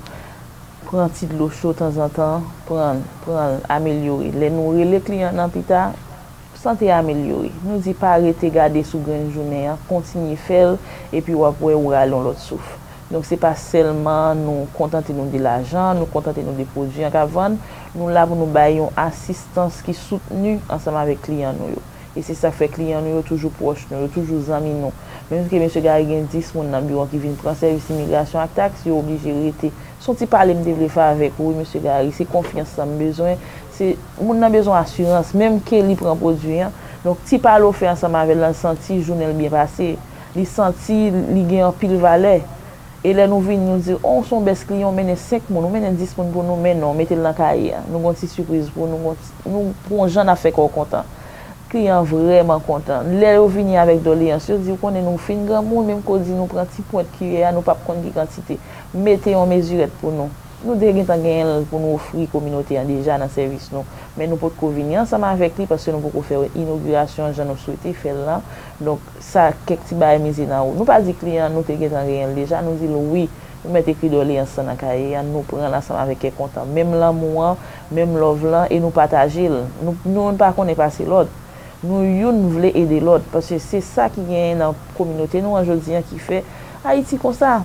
pran ti dlo cho tanzantan, pran l, pran l, amelyore. Lè nou rele kliyan nan pita, sante amelyore. Nou di pa rete gade sou grenn jounen an, kontinye fè l, epi w ap wè ou rale yon lòt souf. Donk, se pa sèlman nou kontante nou de lajan, nou kontante nou de pwodui an k ap vann, nou la pou nou bay yon asistans ki soutni ansanm avèk kliyan nou yo. E se sa k fè kliyan nou yo toujou pwòch nou, yo toujou zanmi nou. Menm ke mesye Gary gen dis moun nan biwo an ki vin pran sèvis imigrasyon ak taks, yo oblije rete. Se yon ti pale m te vle fè avèk ou, wi, mesye Gary. Se konfyans lan m bezwen. Se, moun nan bezwen asirans, menm ke li pran pwodui an. Donk, ti pale w fè ansanm avè l lan, l santi jounen l byen pase. Li santi li gen anpil valè. E lè nou vini, nou di, o, w se yon bèl kliyan, w mennen senk moun, w mennen dis moun pou nou, men non, mete l nan kaye a. Nou gen yon ti sipriz pou nou, nou, pou yon jan n ap fè kè w kontan. Kliyan an vrèman kontan. Lè yo vini avèk doleyans, yo di, ou konnen nou fin granmoun, menm ke w di nou pran ti pwent kiyè a, nou p ap konn ki kantite. Mete yon mezirèt pou nou. Nou te gentan genyen l pou nou ofri kominote an deja nan sèvis nou. Men nou potko vini ansanm avèk li paske nou poko fè inogirasyon an jan nou swete fè l lan. Donk, sa kèk ti bagay mize nan ou. Nou pa di kliyan an nou te gentan genyen l deja, nou di l wi, nou mèt ekri doleyans lan nan kaye a, nou pran l ansanm avèk kè kontan. Menm lanmou an, menm love lan, e nou pataje l. Nou, nou, youn pa konnen pase lòt. Nou youn vle ede lòt, paske se sa ki genyen nan kominote nou an jodi an ki fè Ayiti konsa.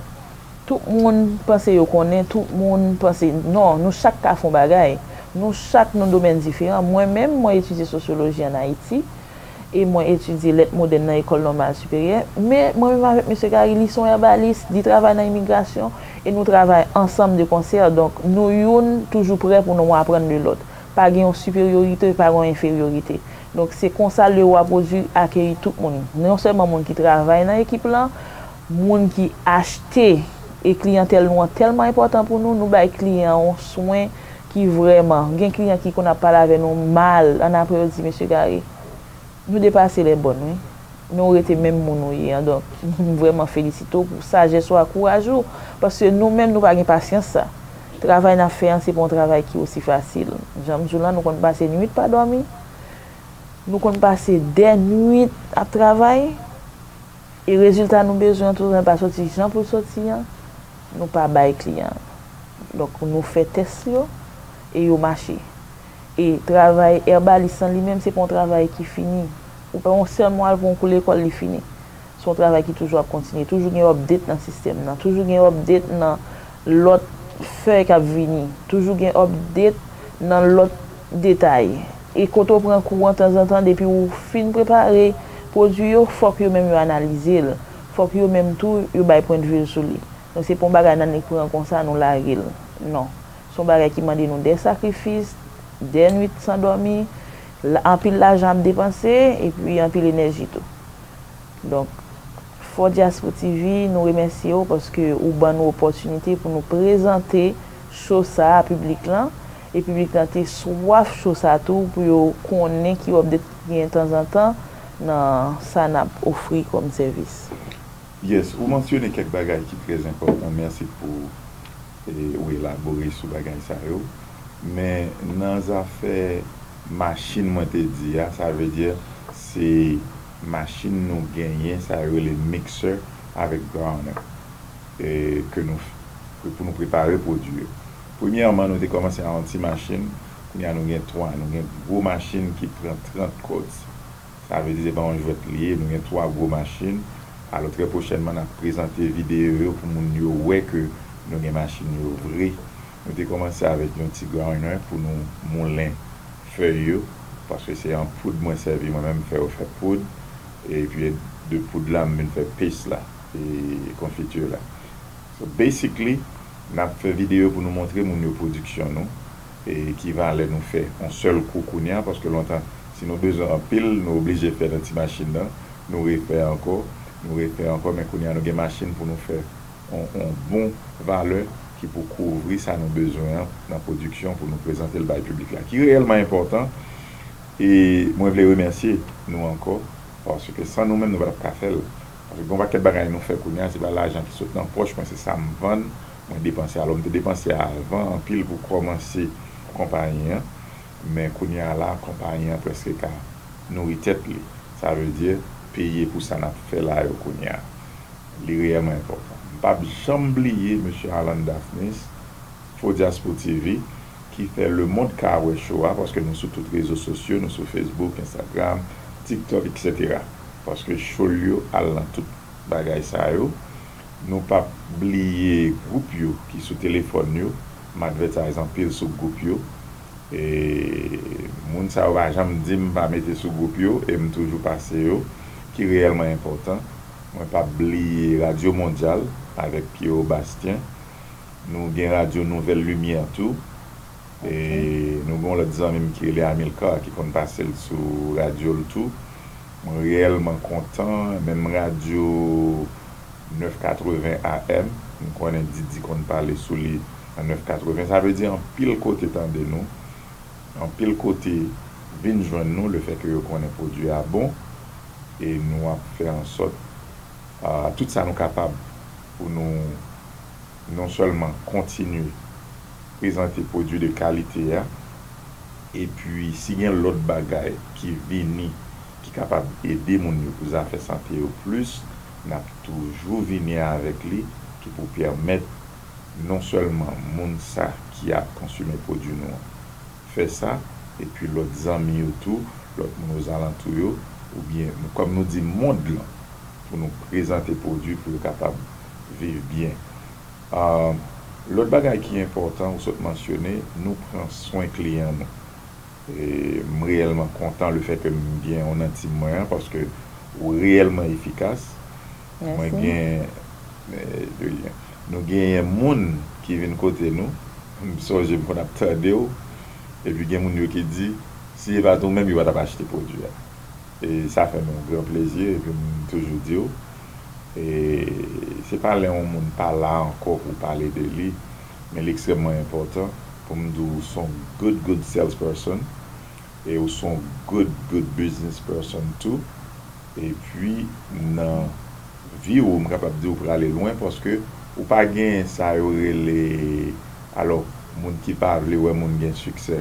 Tout moun panse yo konnen, tout moun panse, non, nou chak ka fè yon bagay. Nou chak nan domèn diferan. Mwen menm, mwen etidye sosyoloji ann Ayiti, e mwen etidye lèt modèn nan Ecole Normale Supérieure, men mwen menm avèk mesye Gary, li se yon èbalis, li travay nan imigrasyon, e nou travay ansanm de konsè. Donk, nou youn toujou prè pou nou aprann de lòt. Pa gen yon siperyorite, pa gen yon enferyorite. Donk, se konsa Le Roi Produit akeyi tout moun. Non sèlman moun ki travay nan ekip lan, moun ki achte, e kliyantèl nou an tèlman enpòtan pou nou, nou bay kliyan an yon swen ki vrèman, gen kliyan ki konn ap pale avè nou mal, annapre yo di, mesye Gary, nou depase lè bòn, wi. Men w rete menm moun ou ye an. Donk, m vrèman felisite w pou sajès ou ak kouraj ou, paske nou menm, nou pa gen pasyans sa. Travay n ap fè an, se pa yon travay ki osi fasil. Jan m di w lan, nou konn pase nwit pa dòmi, nou konn pase dè nwit ap travay, e rezilta nou bezwen an, toutan l pa soti jan pou l soti an, nou pa bay kliyan an. Donk, nou fè tès yo, e yo mache. E travay èbalis lan li menm, se pa yon travay ki fini. Ou pa yon sèl mwa al pran yon kou lekòl, li fini. Se yon travay ki toujou ap kontinye. Toujou gen update nan sistèm nan. Toujou gen update nan lòt fèy k ap vini. Toujou gen update nan lòt detay. E kote w pran kou an, tanzantan, depi w fin prepare pwodui yo, fòk yo menm yo analize l. Fòk yo menm tou, yo bay pwendvi yo sou li. Donk, se pa yon bagay n annik pran konsa, nou lage l. Non. Se yon bagay ki mande nou de sakrifis, de nuit san dòmi, la- anpil lajan ap depanse, epi anpil enèji tou. Donk, Fò Diaspo T V, nou remèsye w paske ou ban nou opòtinite pou nou prezante cho sa a piblik lan, e piblik lan te swaf cho sa tou pou yo konnen ki update ki gen tanzantan nan sa n ap ofri kòm sèvis. Yes, ou mansyone kèk bagay ki trè enpòtan. Mèsi pou e, ou elabore sou bagay sa yo. Men nan zafè machin mwen te di a, sa vle di se machin nou genyen, sa yo rele mixer avèk grinder, e, ke nou pou nou prepare pwodui yo. Premyèman, nou te kòmanse a yon ti machin, kounye a nou gen twa, nou gen gwo machin ki pran trant kòd. Sa vle di se pa yon jwèt li ye, nou gen twa gwo machin. Alò, trè pwochènman, n ap prezante videyo yo pou moun yo wè ke nou gen machin yo vre. Nou te kòmanse avèk yon ti grinder pou nou moulen fèy yo, paske se an poud mwen sèvi mwen menm, fè yo fè poud. Epi de poud la, m vin fè paste la, e konfiti la. So, basically, n ap fè videyo pou nou montre moun yo pwodiksyon nou, e ki valè nou fè yon sèl kou kounye a, paske lontan, si nou bezwen anpil, nou oblije fè nan ti machin nan, nou refè ankò, nou refè ankò, men kounye a nou gen machin pou nou fè yon, yon bon valè ki pou kouvri sa nou bezwen an nan pwodiksyon pou nou prezante l bay piblik la, ki reyèlman enpòtan. E mwen vle remèsye nou ankò, paske san nou menm, nou pa t ap ka fè l. Paske gen yon pakèt bagay nou fè kounye a, se pa lajan ki sot nan pòch mwen, se sa m vann, mwen depanse. Alò, m te depanse avan anpil pou kòmanse konpayi an, men kounye a la, konpayi an prèske ka nouri tèt li. Sa vle di, peye pou sa n ap fè la yo kounye a. Li reyèlman enpòtan. M p ap janm bliye mesye Alan Daphnis, Fo Diaspo T V, ki fè lemonn ka wè cho a, paske nou sou tout rezo sosyo, nou sou Facebook, Instagram, TikTok, etsetera. Paske cho l yo al nan tout bagay sa yo. Nou p ap bliye gwoup yo ki sou telefòn yo. M advertise anpil sou gwoup yo. E moun sa yo pa janm di m pa mete sou gwoup yo, e m toujou pase yo, ki reyèlman enpòtan. Mwen p ap bliye Radyo Mondyal avèk Pierrot Bastien. Nou gen radyo Nouvèl Limyè tou. E nou gen yon lòt zanmi m ki rele Amilcar ki konn pase l sou radyo l tou. Mwen reyèlman kontan, menm radyo nèf katreven A M, m konnen Didi konn pale sou li nan nèf katreven. Sa vle di anpil kote tande nou, anpil kote vin jwenn nou, lefètke yo konnen pwodui a bon, e nou ap fè ansòt, a, tout sa nou kapab pou nou non sèlman kontinye prezante pwodui de kalite a, epi si gen lòt bagay ki vini ki kapab ede moun yo pou zafè sante yo plis, n ap toujou vini avèk li, ki pou pèmèt non sèlman moun sa ki ap konsime pwodui nou an fè sa, epi lòt zanmi yo tou, lòt moun ozalantou yo, oubyen, kòm nou di, mond lan, pou nou prezante pwodui pou yo kapab viv byen. Ah, lòt bagay ki enpòtan, ou sot mansyone, nou pran swen kliyan nou. E m reyèlman kontan lefètke m gen w nan tim mwen an, paske ou reyèlman efikas. Mwen Mèsi. Gen, eh, de rien. Nou genyen moun ki vin kote nou. M sonje m konn ap tande w. Epi gen moun yo ki di, si se pa t ou menm, yo pa t ap achte pwodui a. E sa fè m yon gran plezi, epi m toujou di w, e se pa lè yon moun pa la ankò pou pale de li, men li ekstrèmman enpòtan pou m di w, ou se yon good, good salesperson, e ou se yon good, good business person tou. Epi, nan vi w, m kapab di w prale lwen, paske ou pa gen sa yo rele, alò, moun ki pa vle wè moun gen siksè.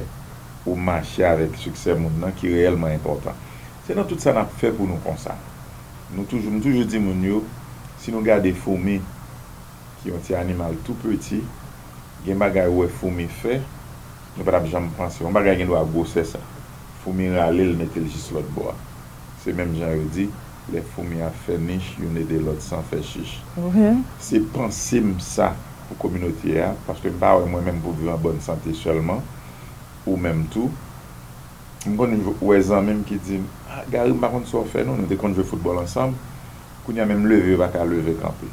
Ou mache avèk siksè moun nan ki reyèlman enpòtan. Se nan tout sa n ap fè pou nou konsa. Nou toujou, m toujou di moun yo, si nou gade foumi, ki yon ti animal tou piti, gen bagay ou wè foumi fè, nou pa t ap janm panse. Yon bagay gen dwa gwosè sa. Foumi rale l, mete l jis lòt bò a. Se menm jan yo di, lè foumi ap fè nich, youn ede lòt san fè chich. Se panse m sa pou kominote a, paske m pa wè mwen menm pou viv an bòn sante sèlman, ou menm tou. M konn wè zanmi m ki di m, "Ah, Gary, m pa konn sa w fè non, nou te konn jwe foutbòl ansanm, kounye a menm leve, yo pa ka leve kanpe."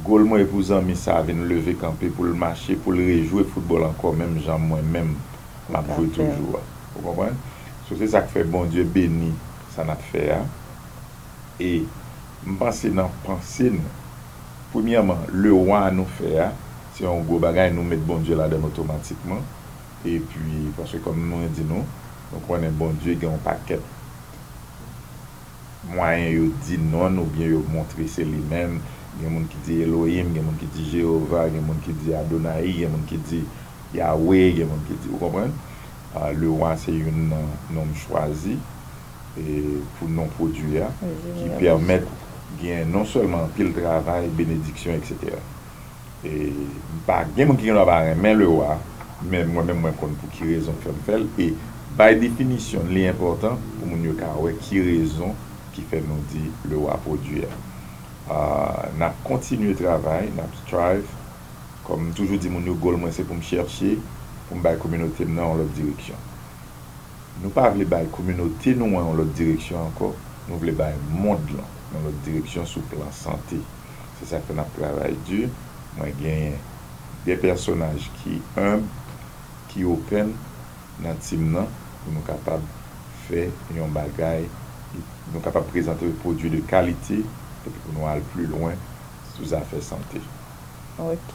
Goal mwen e pou zanmi sa a vin leve kanpe pou l mache, pou l rejwe foutbòl ankò, menm jan mwen menm m ap jwe toujou a. Ou konprann? So, se sa k fè Bondye beni sa n ap fè a. E m panse nan panse nou, premyèman, le wa nou fè a, se yon gwo bagay, nou met Bondye ladan l otomatikman. Epi, paske kòm mwen di nou, nou konnen Bondye gen yon pakèt mwayen yo di non oubyen yo montre se li menm. Gen moun ki di Elohim, gen moun ki di Jewova, gen moun ki di Adonayi, gen moun ki di Yawe, gen moun ki di, ou konprann? Ah, le wa se youn nan non m chwazi e pou non pwodui a, ki pèmèt gen non sèlman anpil travay, benediksyon, etsetera. E pa gen moun ki gen dwa pa renmen le wa, men mwen menm mwen konn pou ki rezon k fè m fè l. E by definition, li enpòtan pou moun yo ka wè ki rezon ki fè nou di le wa pwodui a. Ah, n ap kontinye travay, n ap strive. Kòm m toujou di moun yo, goal mwen se pou m chèche pou m bay kominote m nan yon lòt direksyon. Nou pa vle bay kominote nou an yon lòt direksyon ankò, nou vle bay mond lan yon lòt direksyon sou plan sante. Se sa k fè n ap travay di. Mwen genyen de pèsonaj ki enb, ki open nan team nan, pou nou kapab fè yon bagay, nou kapab prezante pwodui de kalite, epi pou nou al pi lwen sou zafè sante. Ok.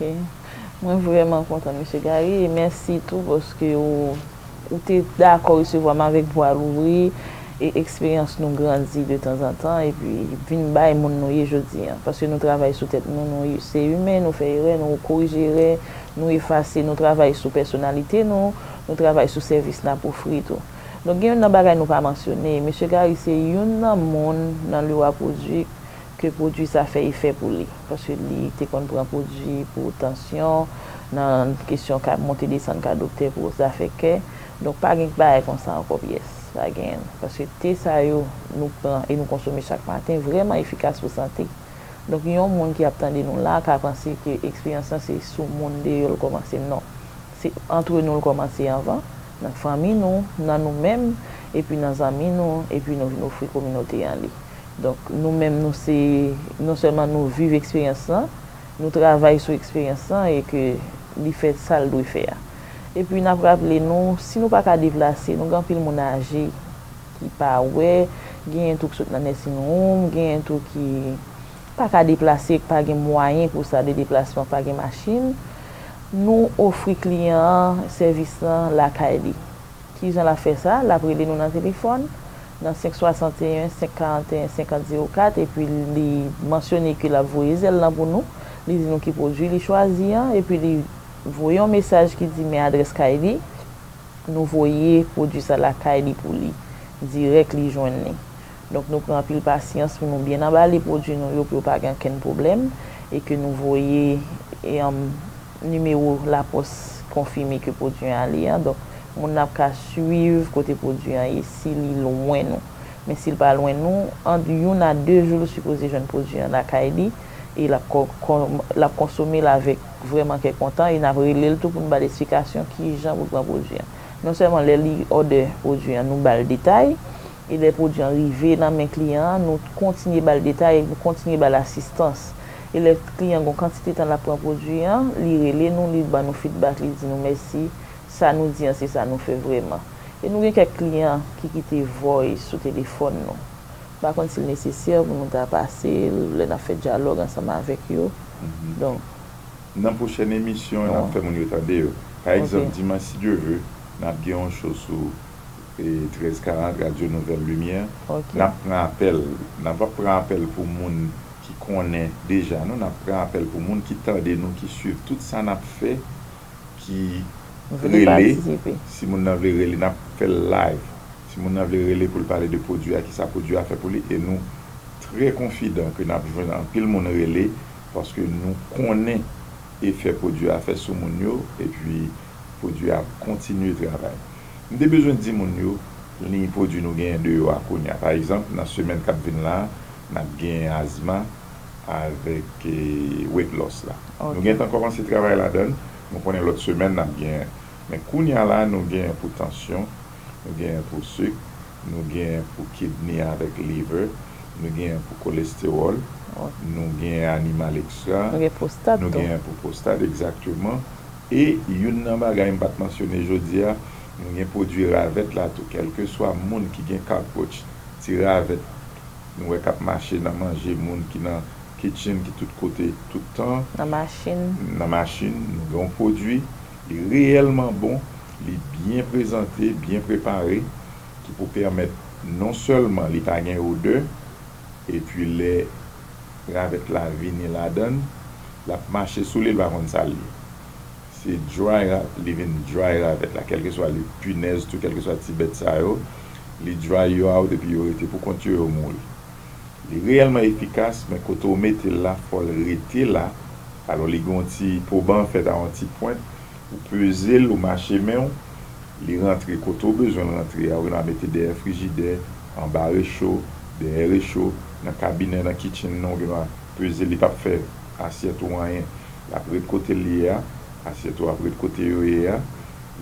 Mwen vrèman kontan, Mesye Gary, e mèsi tou paske ou, ou te dakò resevwa m avèk bra louvri, e eksperyans nou grandi de tanzantan, epi vin bay moun nou ye jodi a. Paske nou travay sou tèt nou, nou se imen, nou fè erè, nou korije erè, nou efase, nou travay sou pèsonalite nou, nou travay sou sèvis n ap ofri tou. Donk, gen youn nan bagay nou pa mansyone, Mesye Gary se youn nan moun nan Leroy Produit ke pwodui sa fè efè pou li, paske li te konn pran pwodui pou tansyon, nan kesyon ka monte desann ka doktè pou zafè kè. Donk, pa gen bagay konsa ankò pyès, pa genyen. Paske te sa yo nou pran e nou konsome chak maten vrèman efikas pou sante. Donk, yon moun ki ap tande nou la ka panse ke eksperyans lan se sou moun deyò l kòmanse. Non. Se antre nou l kòmanse anvan, nan fanmi nou, nan nou menm, epi nan zanmi nou, epi nou vin ofri kominote an li. Donk, nou menm, nou se, non sèlman nou viv eksperyans lan, nou travay sou eksperyans lan e ke li fè sa l dwe fè a. Epi n ap raple nou, si nou pa ka deplase, nou gen anpil moun aje ki pa wè, genyen tou k sot nan nursing home, genyen tou ki pa ka deplase, k pa gen mwayen pou sa de deplasman, pa gen machin, nou ofri kliyan an sèvis lan lakay li. Kijan l ap fè sa? L ap rele nou nan telefòn, nan senk swasanteyen, senk karanteyen, senkant zewo kat, epi li mansyone ke l ap voye zèl lan pou nou, li di nou ki pwodui li chwazi an, epi li voye yon mesaj ki di men adrès kay li, nou voye pwodui sa lakay li pou li, dirèk li jwenn li. Donk, nou pran anpil pasyans pou nou byen anbale pwodui nou yo, pou yo pa gen okenn pwoblèm, e ke nou voye, e, anm, nimewo lapòs konfime ke pwodui an ale an. Donk, moun nan ap ka swiv kote pwodui an ye, si li lwen nou. Men si l pa lwen nou, ant youn a de jou, l sipoze jwenn pwodui an lakay li, e l ap kò-, kò-, l ap konsome l avèk vrèman kè kontan, e n ap rele l tou pou n ba l esplikasyon kijan pou l pran pwodui an. Non sèlman lè li òdè pwodui an, nou ba l detay, e lè pwodui an rive nan men kliyan an, nou kontinye ba l detay, nou kontinye ba l asistans. E lè kliyan an gen yon kantite tan l ap pran pwodui an, li rele nou, li ban nou feedback, li di nou mèsi, sa nou di an, se sa nou fè vrèman. E nou gen kèk kliyan ki kite voice sou telefòn nou. M pa konn si l nesesè pou nou ta pase l lè n ap fè dyalòg ansanm avèk yo. Donk, nan pwochèn emisyon, n ap fè moun yo tande yo. Pa egzanp, dimanch, si Dye ve, n ap gen yon show sou, e, trèz karant, Radio Nouvelle Lumière. N ap pran apèl. N ap pran apèl pou moun ki konnen deja nou. N ap pran apèl pou moun ki tande nou, ki swiv tout sa n ap fè, ki rele. Si moun nan vle rele, n ap fè l live. Si moun nan vle rele pou l pale de pwodui a, kisa pwodui a fè pou li, e nou trè konfidan ke n ap jwenn anpil moun rele, paske nou konnen efè pwodui a fè sou moun yo, epi pwodui a ap kontinye travay. M te bezwen di moun yo, liy pwodui nou genyen deyò a kounye a. Pa egzanp, nan semèn k ap vin la, n ap genyen azma avèk, e, weight loss la. Nou gentan kòmanse travay ladan l. Nou konnen lòt semèn n ap genyen. Men kounye a la, nou genyen pou tansyon, nou genyen pou sik, nou genyen pou kidney avèk liver, Nou gen pou kolestewòl, nou gen animal ekstra, nou gen pwostat, nou gen pou pwostat, egzakteman. E youn nan bagay m pa t mansyone jodi a, nou gen pwodui ravèt la tou. Kèlkeswa moun ki gen cockroach, ti ravèt, nou wè k ap mache nan manje moun ki nan kitchen, ki tout kote, tout tan, nan machin, nan machin, nou gen yon pwodui, li reyèlman bon, li byen prezante, byen prepare, ki pou pèmèt non sèlman li pa gen odè, epi lè ravèt la vini ladan l, l ap mache sou li, l pa konn sa l ye. Se dry ra-, li vin dry ravèt la, kèlkeswa li pinèz tou, kèlkeswa ti bèt sa yo, li dry yo out epi yo rete pou kont yo, yo mouri. Li reyèlman efikas, men kote w mete l la, fò l rete la. Alò, li gen yon ti poban fèt a yon ti pwent, ou peze l, ou mache men w, li rantre kote w bezwen l rantre a, ou gen dwa mete dèyè frijidè, anba recho, dèyè recho, nan kabinè, nan kitchen nan, ou gen dwa peze l, li p ap fè asyèt ou anyen. L ap ret kote l ye a, asyèt ou ap ret kote yo ye a,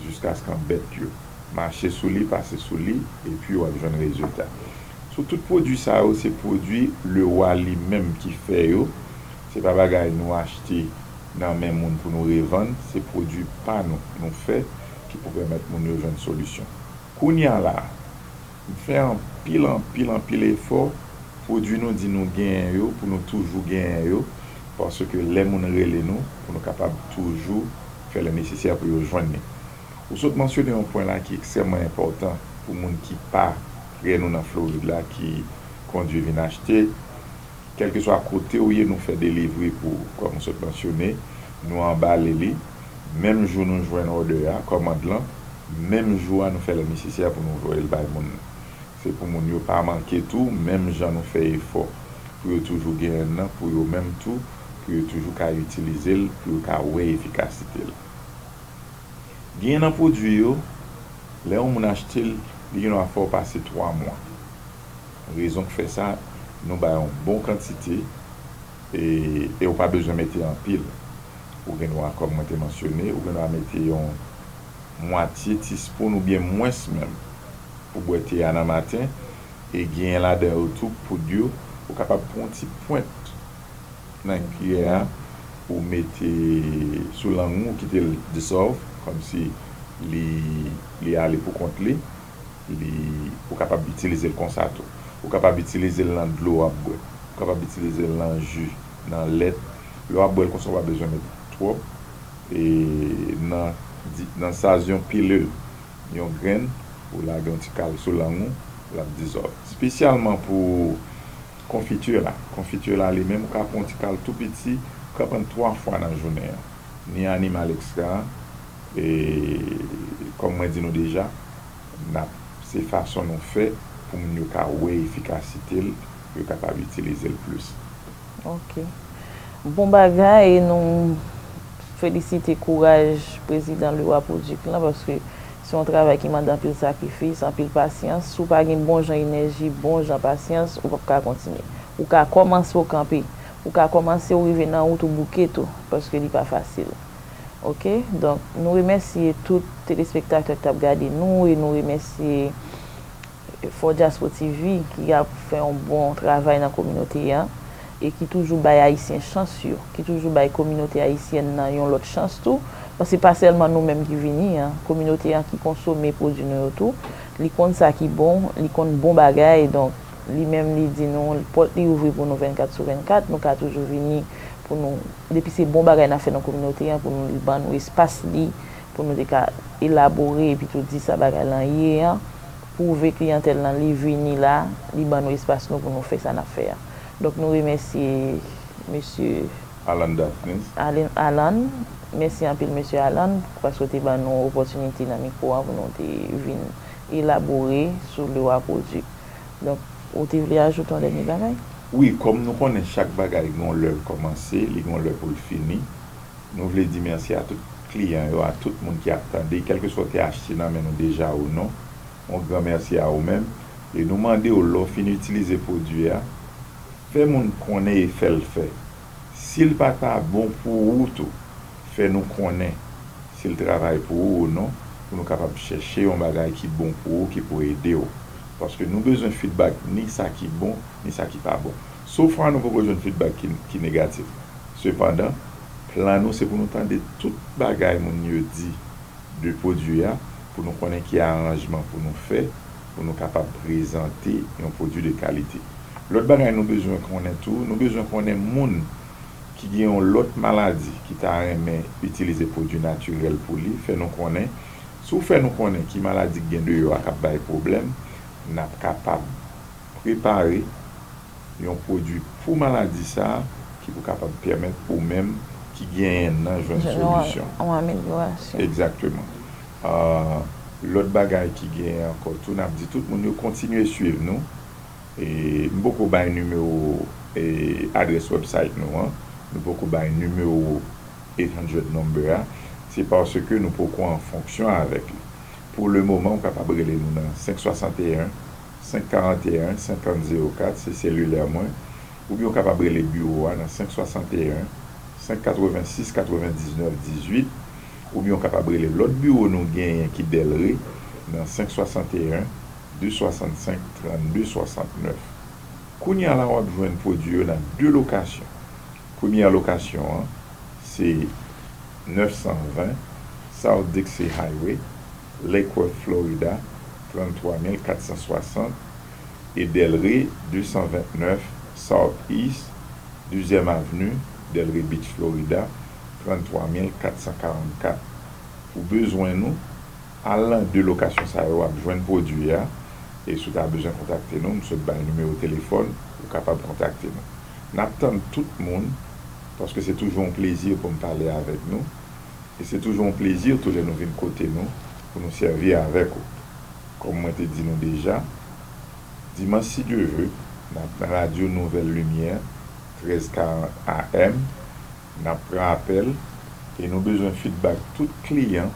jiskaskan bèt yo mache sou li, pase sou li, epi w ap jwenn rezilta. So, tout pwodui sa yo, se pwodui Leroy li menm ki fè yo. Se pa bagay nou achte nan men moun pou nou revann, se pwodui pa nou, nou fè, ki pou pèmèt moun yo jwenn solisyon. Kounye a la a, m fè anpil, anpil, anpil efò, pwodui nou di nou genyen yo, pou nou toujou genyen yo, paske lè moun rele nou, pou nou kapab toujou fè lè nesesè pou yo jwenn li. Ou sot mansyone yon pwen la ki ekstrèmman enpòtan pou moun ki pa prè nou nan Florid la, ki kondui vin achte. Kèlkeswa kote w ye, nou fè delivri pou ou. Kòm ou sot mansyone, nou anbale li. Menm jou nou jwenn òdè a, kòmand lan, menm jou a, nou fè lè nesesè pou nou voye l bay moun nan. Se pou moun yo pa manke tou, menm jan nou fè efò pou yo toujou genyen l nan, pou yo menm tou, pou yo toujou ka itilize l, pou yo ka wè efikasite l. Genyen nan pwodui yo, lè yon moun achte l, li gen dwa fè w pase twa mwa. Rezon k fè sa, nou bay yon bon kantite, e, e ou pa bezwen mete anpil. Ou gen dwa, kòm mwen te mansyone, ou gen dwa mete yon mwatye tispoun oubyen mwens menm pou bwè te a nan maten, e genyen ladan yo tou poud yo, ou kapab pran yon ti pwent nan kiyè a, ou mete sou lang ou, ou kite l dissolve, kòmsi li, li ale pou kont li, li, ou kapab itilize l konsa tou. Ou kapab itilize l nan dlo w ap bwè. Ou kapab itilize l nan ji, nan lèt. Lè w ap bwè l konsa, ou pa bezwen met twòp. E nan, di-, nan saz yon pilil, yon grenn, ou lage yon ti kal sou lang ou, l ap dissolve. Espesyalman pou konfiti la. Konfiti la li menm, ou ka pran yon ti kal tou piti, ou ka pran twa fwa nan jounen an. Ni animal ekstra, e, kòm mwen di nou deja, n ap, se fason nou fè pou moun yo ka wè efikasite l, pou yo kapab itilize l plis. Ok. Bon bagay, e nou felisite kouraj prezidan Leroy Produit lan, paske se yon travay ki mande anpil sakrifis, anpil pasyans. Si w pa gen bon jan enèji, bon jan pasyans, ou p ap ka kontinye. Ou ka kòmanse, ou kanpe. Ou ka kòmanse, ou rive nan wout, ou bouke tou, paske li pa fasil. Ok? Donk, nou remèsye tout telespektatè k t ap gade nou e nou remèsye Fò Diaspo T V ki ap fè yon bon travay nan kominote a e ki toujou bay Ayisyen chans yo, ki toujou bay kominote ayisyèn nan yon lòt chans tou, paske pa sèlman nou menm ki vini an, kominote an ki konsome pwodui nou yo tou, li konn sa ki bon, li konn bon bagay, donk li menm li di nou pòt li ouvri pou nou vennkat sou vennkat, nou ka toujou vini pou nou, depi se bon bagay n ap fè nan kominote an, pou nou ban nou espas li, pou nou te ka elabore epi tou di sa bagay lan ye an, pwouve kliyantèl lan li vini la, li ban nou espas nou pou nou fè sa n ap fè a. Donk nou remèsye mesye Alan Daphnis. Alen, Alan, mèsi anpil mesye Alan, paske w te ban nou opòtinite nan mikwo a pou nou te vin elabore sou Leroy Produit. Donk, ou te vle ajoute yon dènye bagay? Wi, kòm nou konnen chak bagay gen yon lè l kòmanse, li gen yon lè pou l fini. Nou vle di mèsi a tout kliyan yo, a tout moun ki ap tande, kèlkeswa w te achte nan men nou deja ou non. Yon gran mèsi a ou menm. E nou mande w, lè w fin itilize pwodui a, fè moun konnen e fè l fè. Si l pa ta bon pou ou tou, fè nou konnen si l travay pou ou ou non, pou nou kapab chèche yon bagay ki bon pou ou, ki pou ede w. Paske nou bezwen feedback, ni sa ki bon, ni sa ki pa bon. So far, nou poko jwenn feedback ki, ki negatif. Sepandan, plan nou se pou nou tande tout bagay moun yo di de pwodui a, pou nou konnen ki aranjman pou nou fè, pou nou kapab prezante yon pwodui de kalite. Lòt bagay nou bezwen konnen tou, nou bezwen konnen moun ki gen yon lòt maladi ki ta renmen itilize pwodui natirèl pou li, fè nou konnen. Si w fè nou konnen ki maladi k gen deyò a k ap bay pwoblèm, n ap kapab prepare yon pwodui pou maladi sa a ki pou kapab pèmèt ou menm ki genyen nan jwenn solisyon. Yon amelyorasyon. Egzakteman. Ah, lòt bagay ki genyen ankò tou, n ap di tout moun yo kontinye swiv nou. E, m poko bay nimewo, e, adrès website nou an. Nou poko bay nimewo eight hundred number a. Se paske nou poko an fonksyon avèk li. Pou le moman, ou kapab rele nou nan senk swasanteyen, senk karanteyen, senkant zewo kat, se selilè mwen. Oubyen ou kapab rele biwo a nan senk swasanteyen, senk katrevensis, katrevendiznèf, dizuit. Oubyen ou kapab rele lòt biwo nou genyen ki Dèlre nan senk swasanteyen, de swasannsenk, trannde swasantnèf. Kounye a la, w ap jwenn pwodui yo nan de lokasyon. Premyè lokasyon an, se nèf san ven South Dixie Highway, Lake Worth, Florida, tranntwa mil katsan swasant, e Dèlre, de san ventnèf South East, Dezyèm Avni, Delray Beach, Florida, tranntwa mil katsan karannkat. Pou bezwen nou, al nan de lokasyon sa yo, w ap jwenn pwodui a, e si w ta bezwen kontakte nou, m sot bay nimewo telefòn, ou kapab kontakte nou. N ap tann tout moun, paske se toujou yon plezi pou m pale avèk nou, e se toujou yon plezi tou lè nou vin kote nou, pou nou sèvi avèk ou. Kòm mwen te di nou deja, dimanch, si Dye ve, n ap nan radyo Nouvèl Limyè, trèz karant A M, n ap pran apèl, e nou bezwen feedback tout kliyan,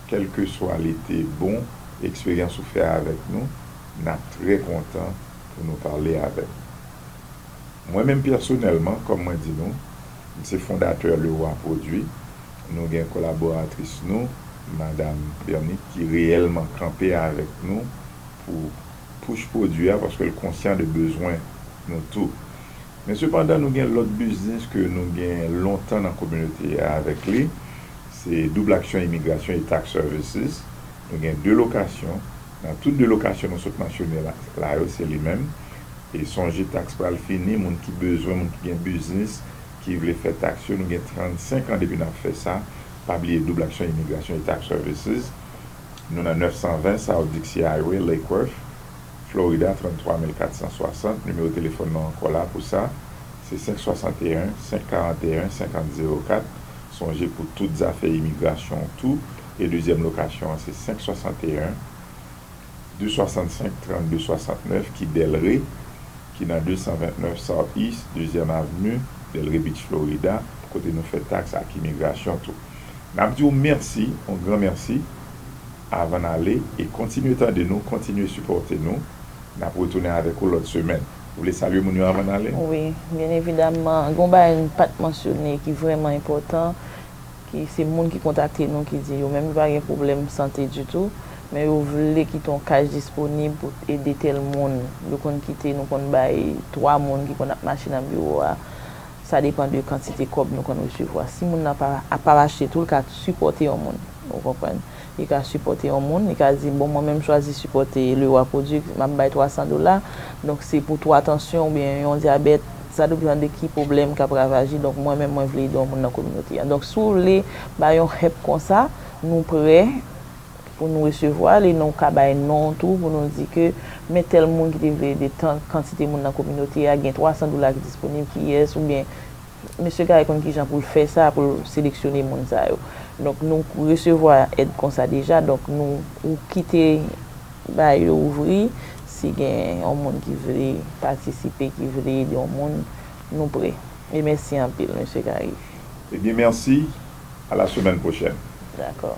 kèlkeswa li te bon eksperyans ou fè avèk nou, n ap trè kontan pou nou pale avèk ou. Mwen menm pèsonèlman, kòm mwen di nou, m se fondatè Leroy Produit. Nou gen kolaboratris nou, Madam Bernique, ki reyèlman kanpe avèk nou pou push pwodui a, paske l konsyan de bezwen nou tou. Men sepandan, nou gen lòt biznis ke nou gen lontan nan kominote a avèk li. Se Double Action Immigration et Tax Services. Nou gen de lokasyon. Nan tout de lokasyon nou sot mansyone la, la yo, se li menm. E sonje, taks pral fini, moun ki bezwen, moun ki gen biznis, ki vle fè taks yo, nou gen trannsenk an depi n ap fè sa. Pa bliye Double Action Immigration et Tax Services. Nou nan nèf san ven South Dixie Highway, Lake Worth, Florida, tranntwa mil katsan swasant. Nimewo telefòn nou ankò la pou sa, se senk swasanteyen, senk karanteyen, senkant zewo kat. Sonje, pou tout zafè imigrasyon tou. E dezyèm lokasyon an, se senk swasanteyen, de swasannsenk, trannde swasantnèf, ki Delray, ki nan de san ventnèf South East, Dezyèm Avni, Delray Beach, Florida, kote nou fè taks ak imigrasyon tou. N ap di w mèsi, yon gran mèsi, avan n ale, e kontinye tande nou, kontinye sipòte nou. N ap retounen avèk ou lòt semèn. Ou vle salye moun yo avan n ale? Wi, byen evidaman. Gen yon bagay m pa t mansyone ki vrèman enpòtan, ki se moun ki kontakte nou, ki di yo menm yo pa gen pwoblèm sante ditou, men yo vle kite yon kaj disponib pou ede tèl moun. Yo konn kite, nou konn bay twa moun ki konn ap mache nan biwo a. Sa depann de kantite kòb nou konn resevwa. Si moun nan pa, ap ap achte tou, l ka sipòte yon moun. Ou konprann? Li ka sipòte yon moun, li ka di, bon, mwen menm m chwazi sipòte Leroy Produit, m ap bay twa san dola. Donk, se pou twa tansyon oubyen yon dyabèt, sa depann de ki pwoblèm k ap ravaje. Donk, mwen menm, mwen vle ede yon moun nan kominote a. Donk, si w vle bay yon help konsa, nou prè pou nou resevwa l, e nou ka bay non w tou pou nou di ke men tèl moun ki te vle ede tan kantite moun nan kominote a, gen twa san dola ki disponib, kiyès, oubyen Mesye Gary konn kijan pou l fè sa, pou l seleksyone moun sa yo. Donk, nou resevwa èd konsa deja, donk, nou, ou kite ba yo ouvri, si gen yon moun ki vle patisipe, ki vle ede yon moun, nou prè. E mèsi anpil, Mesye Gary. Ebyen, mèsi. À la semaine prochaine. Dakò.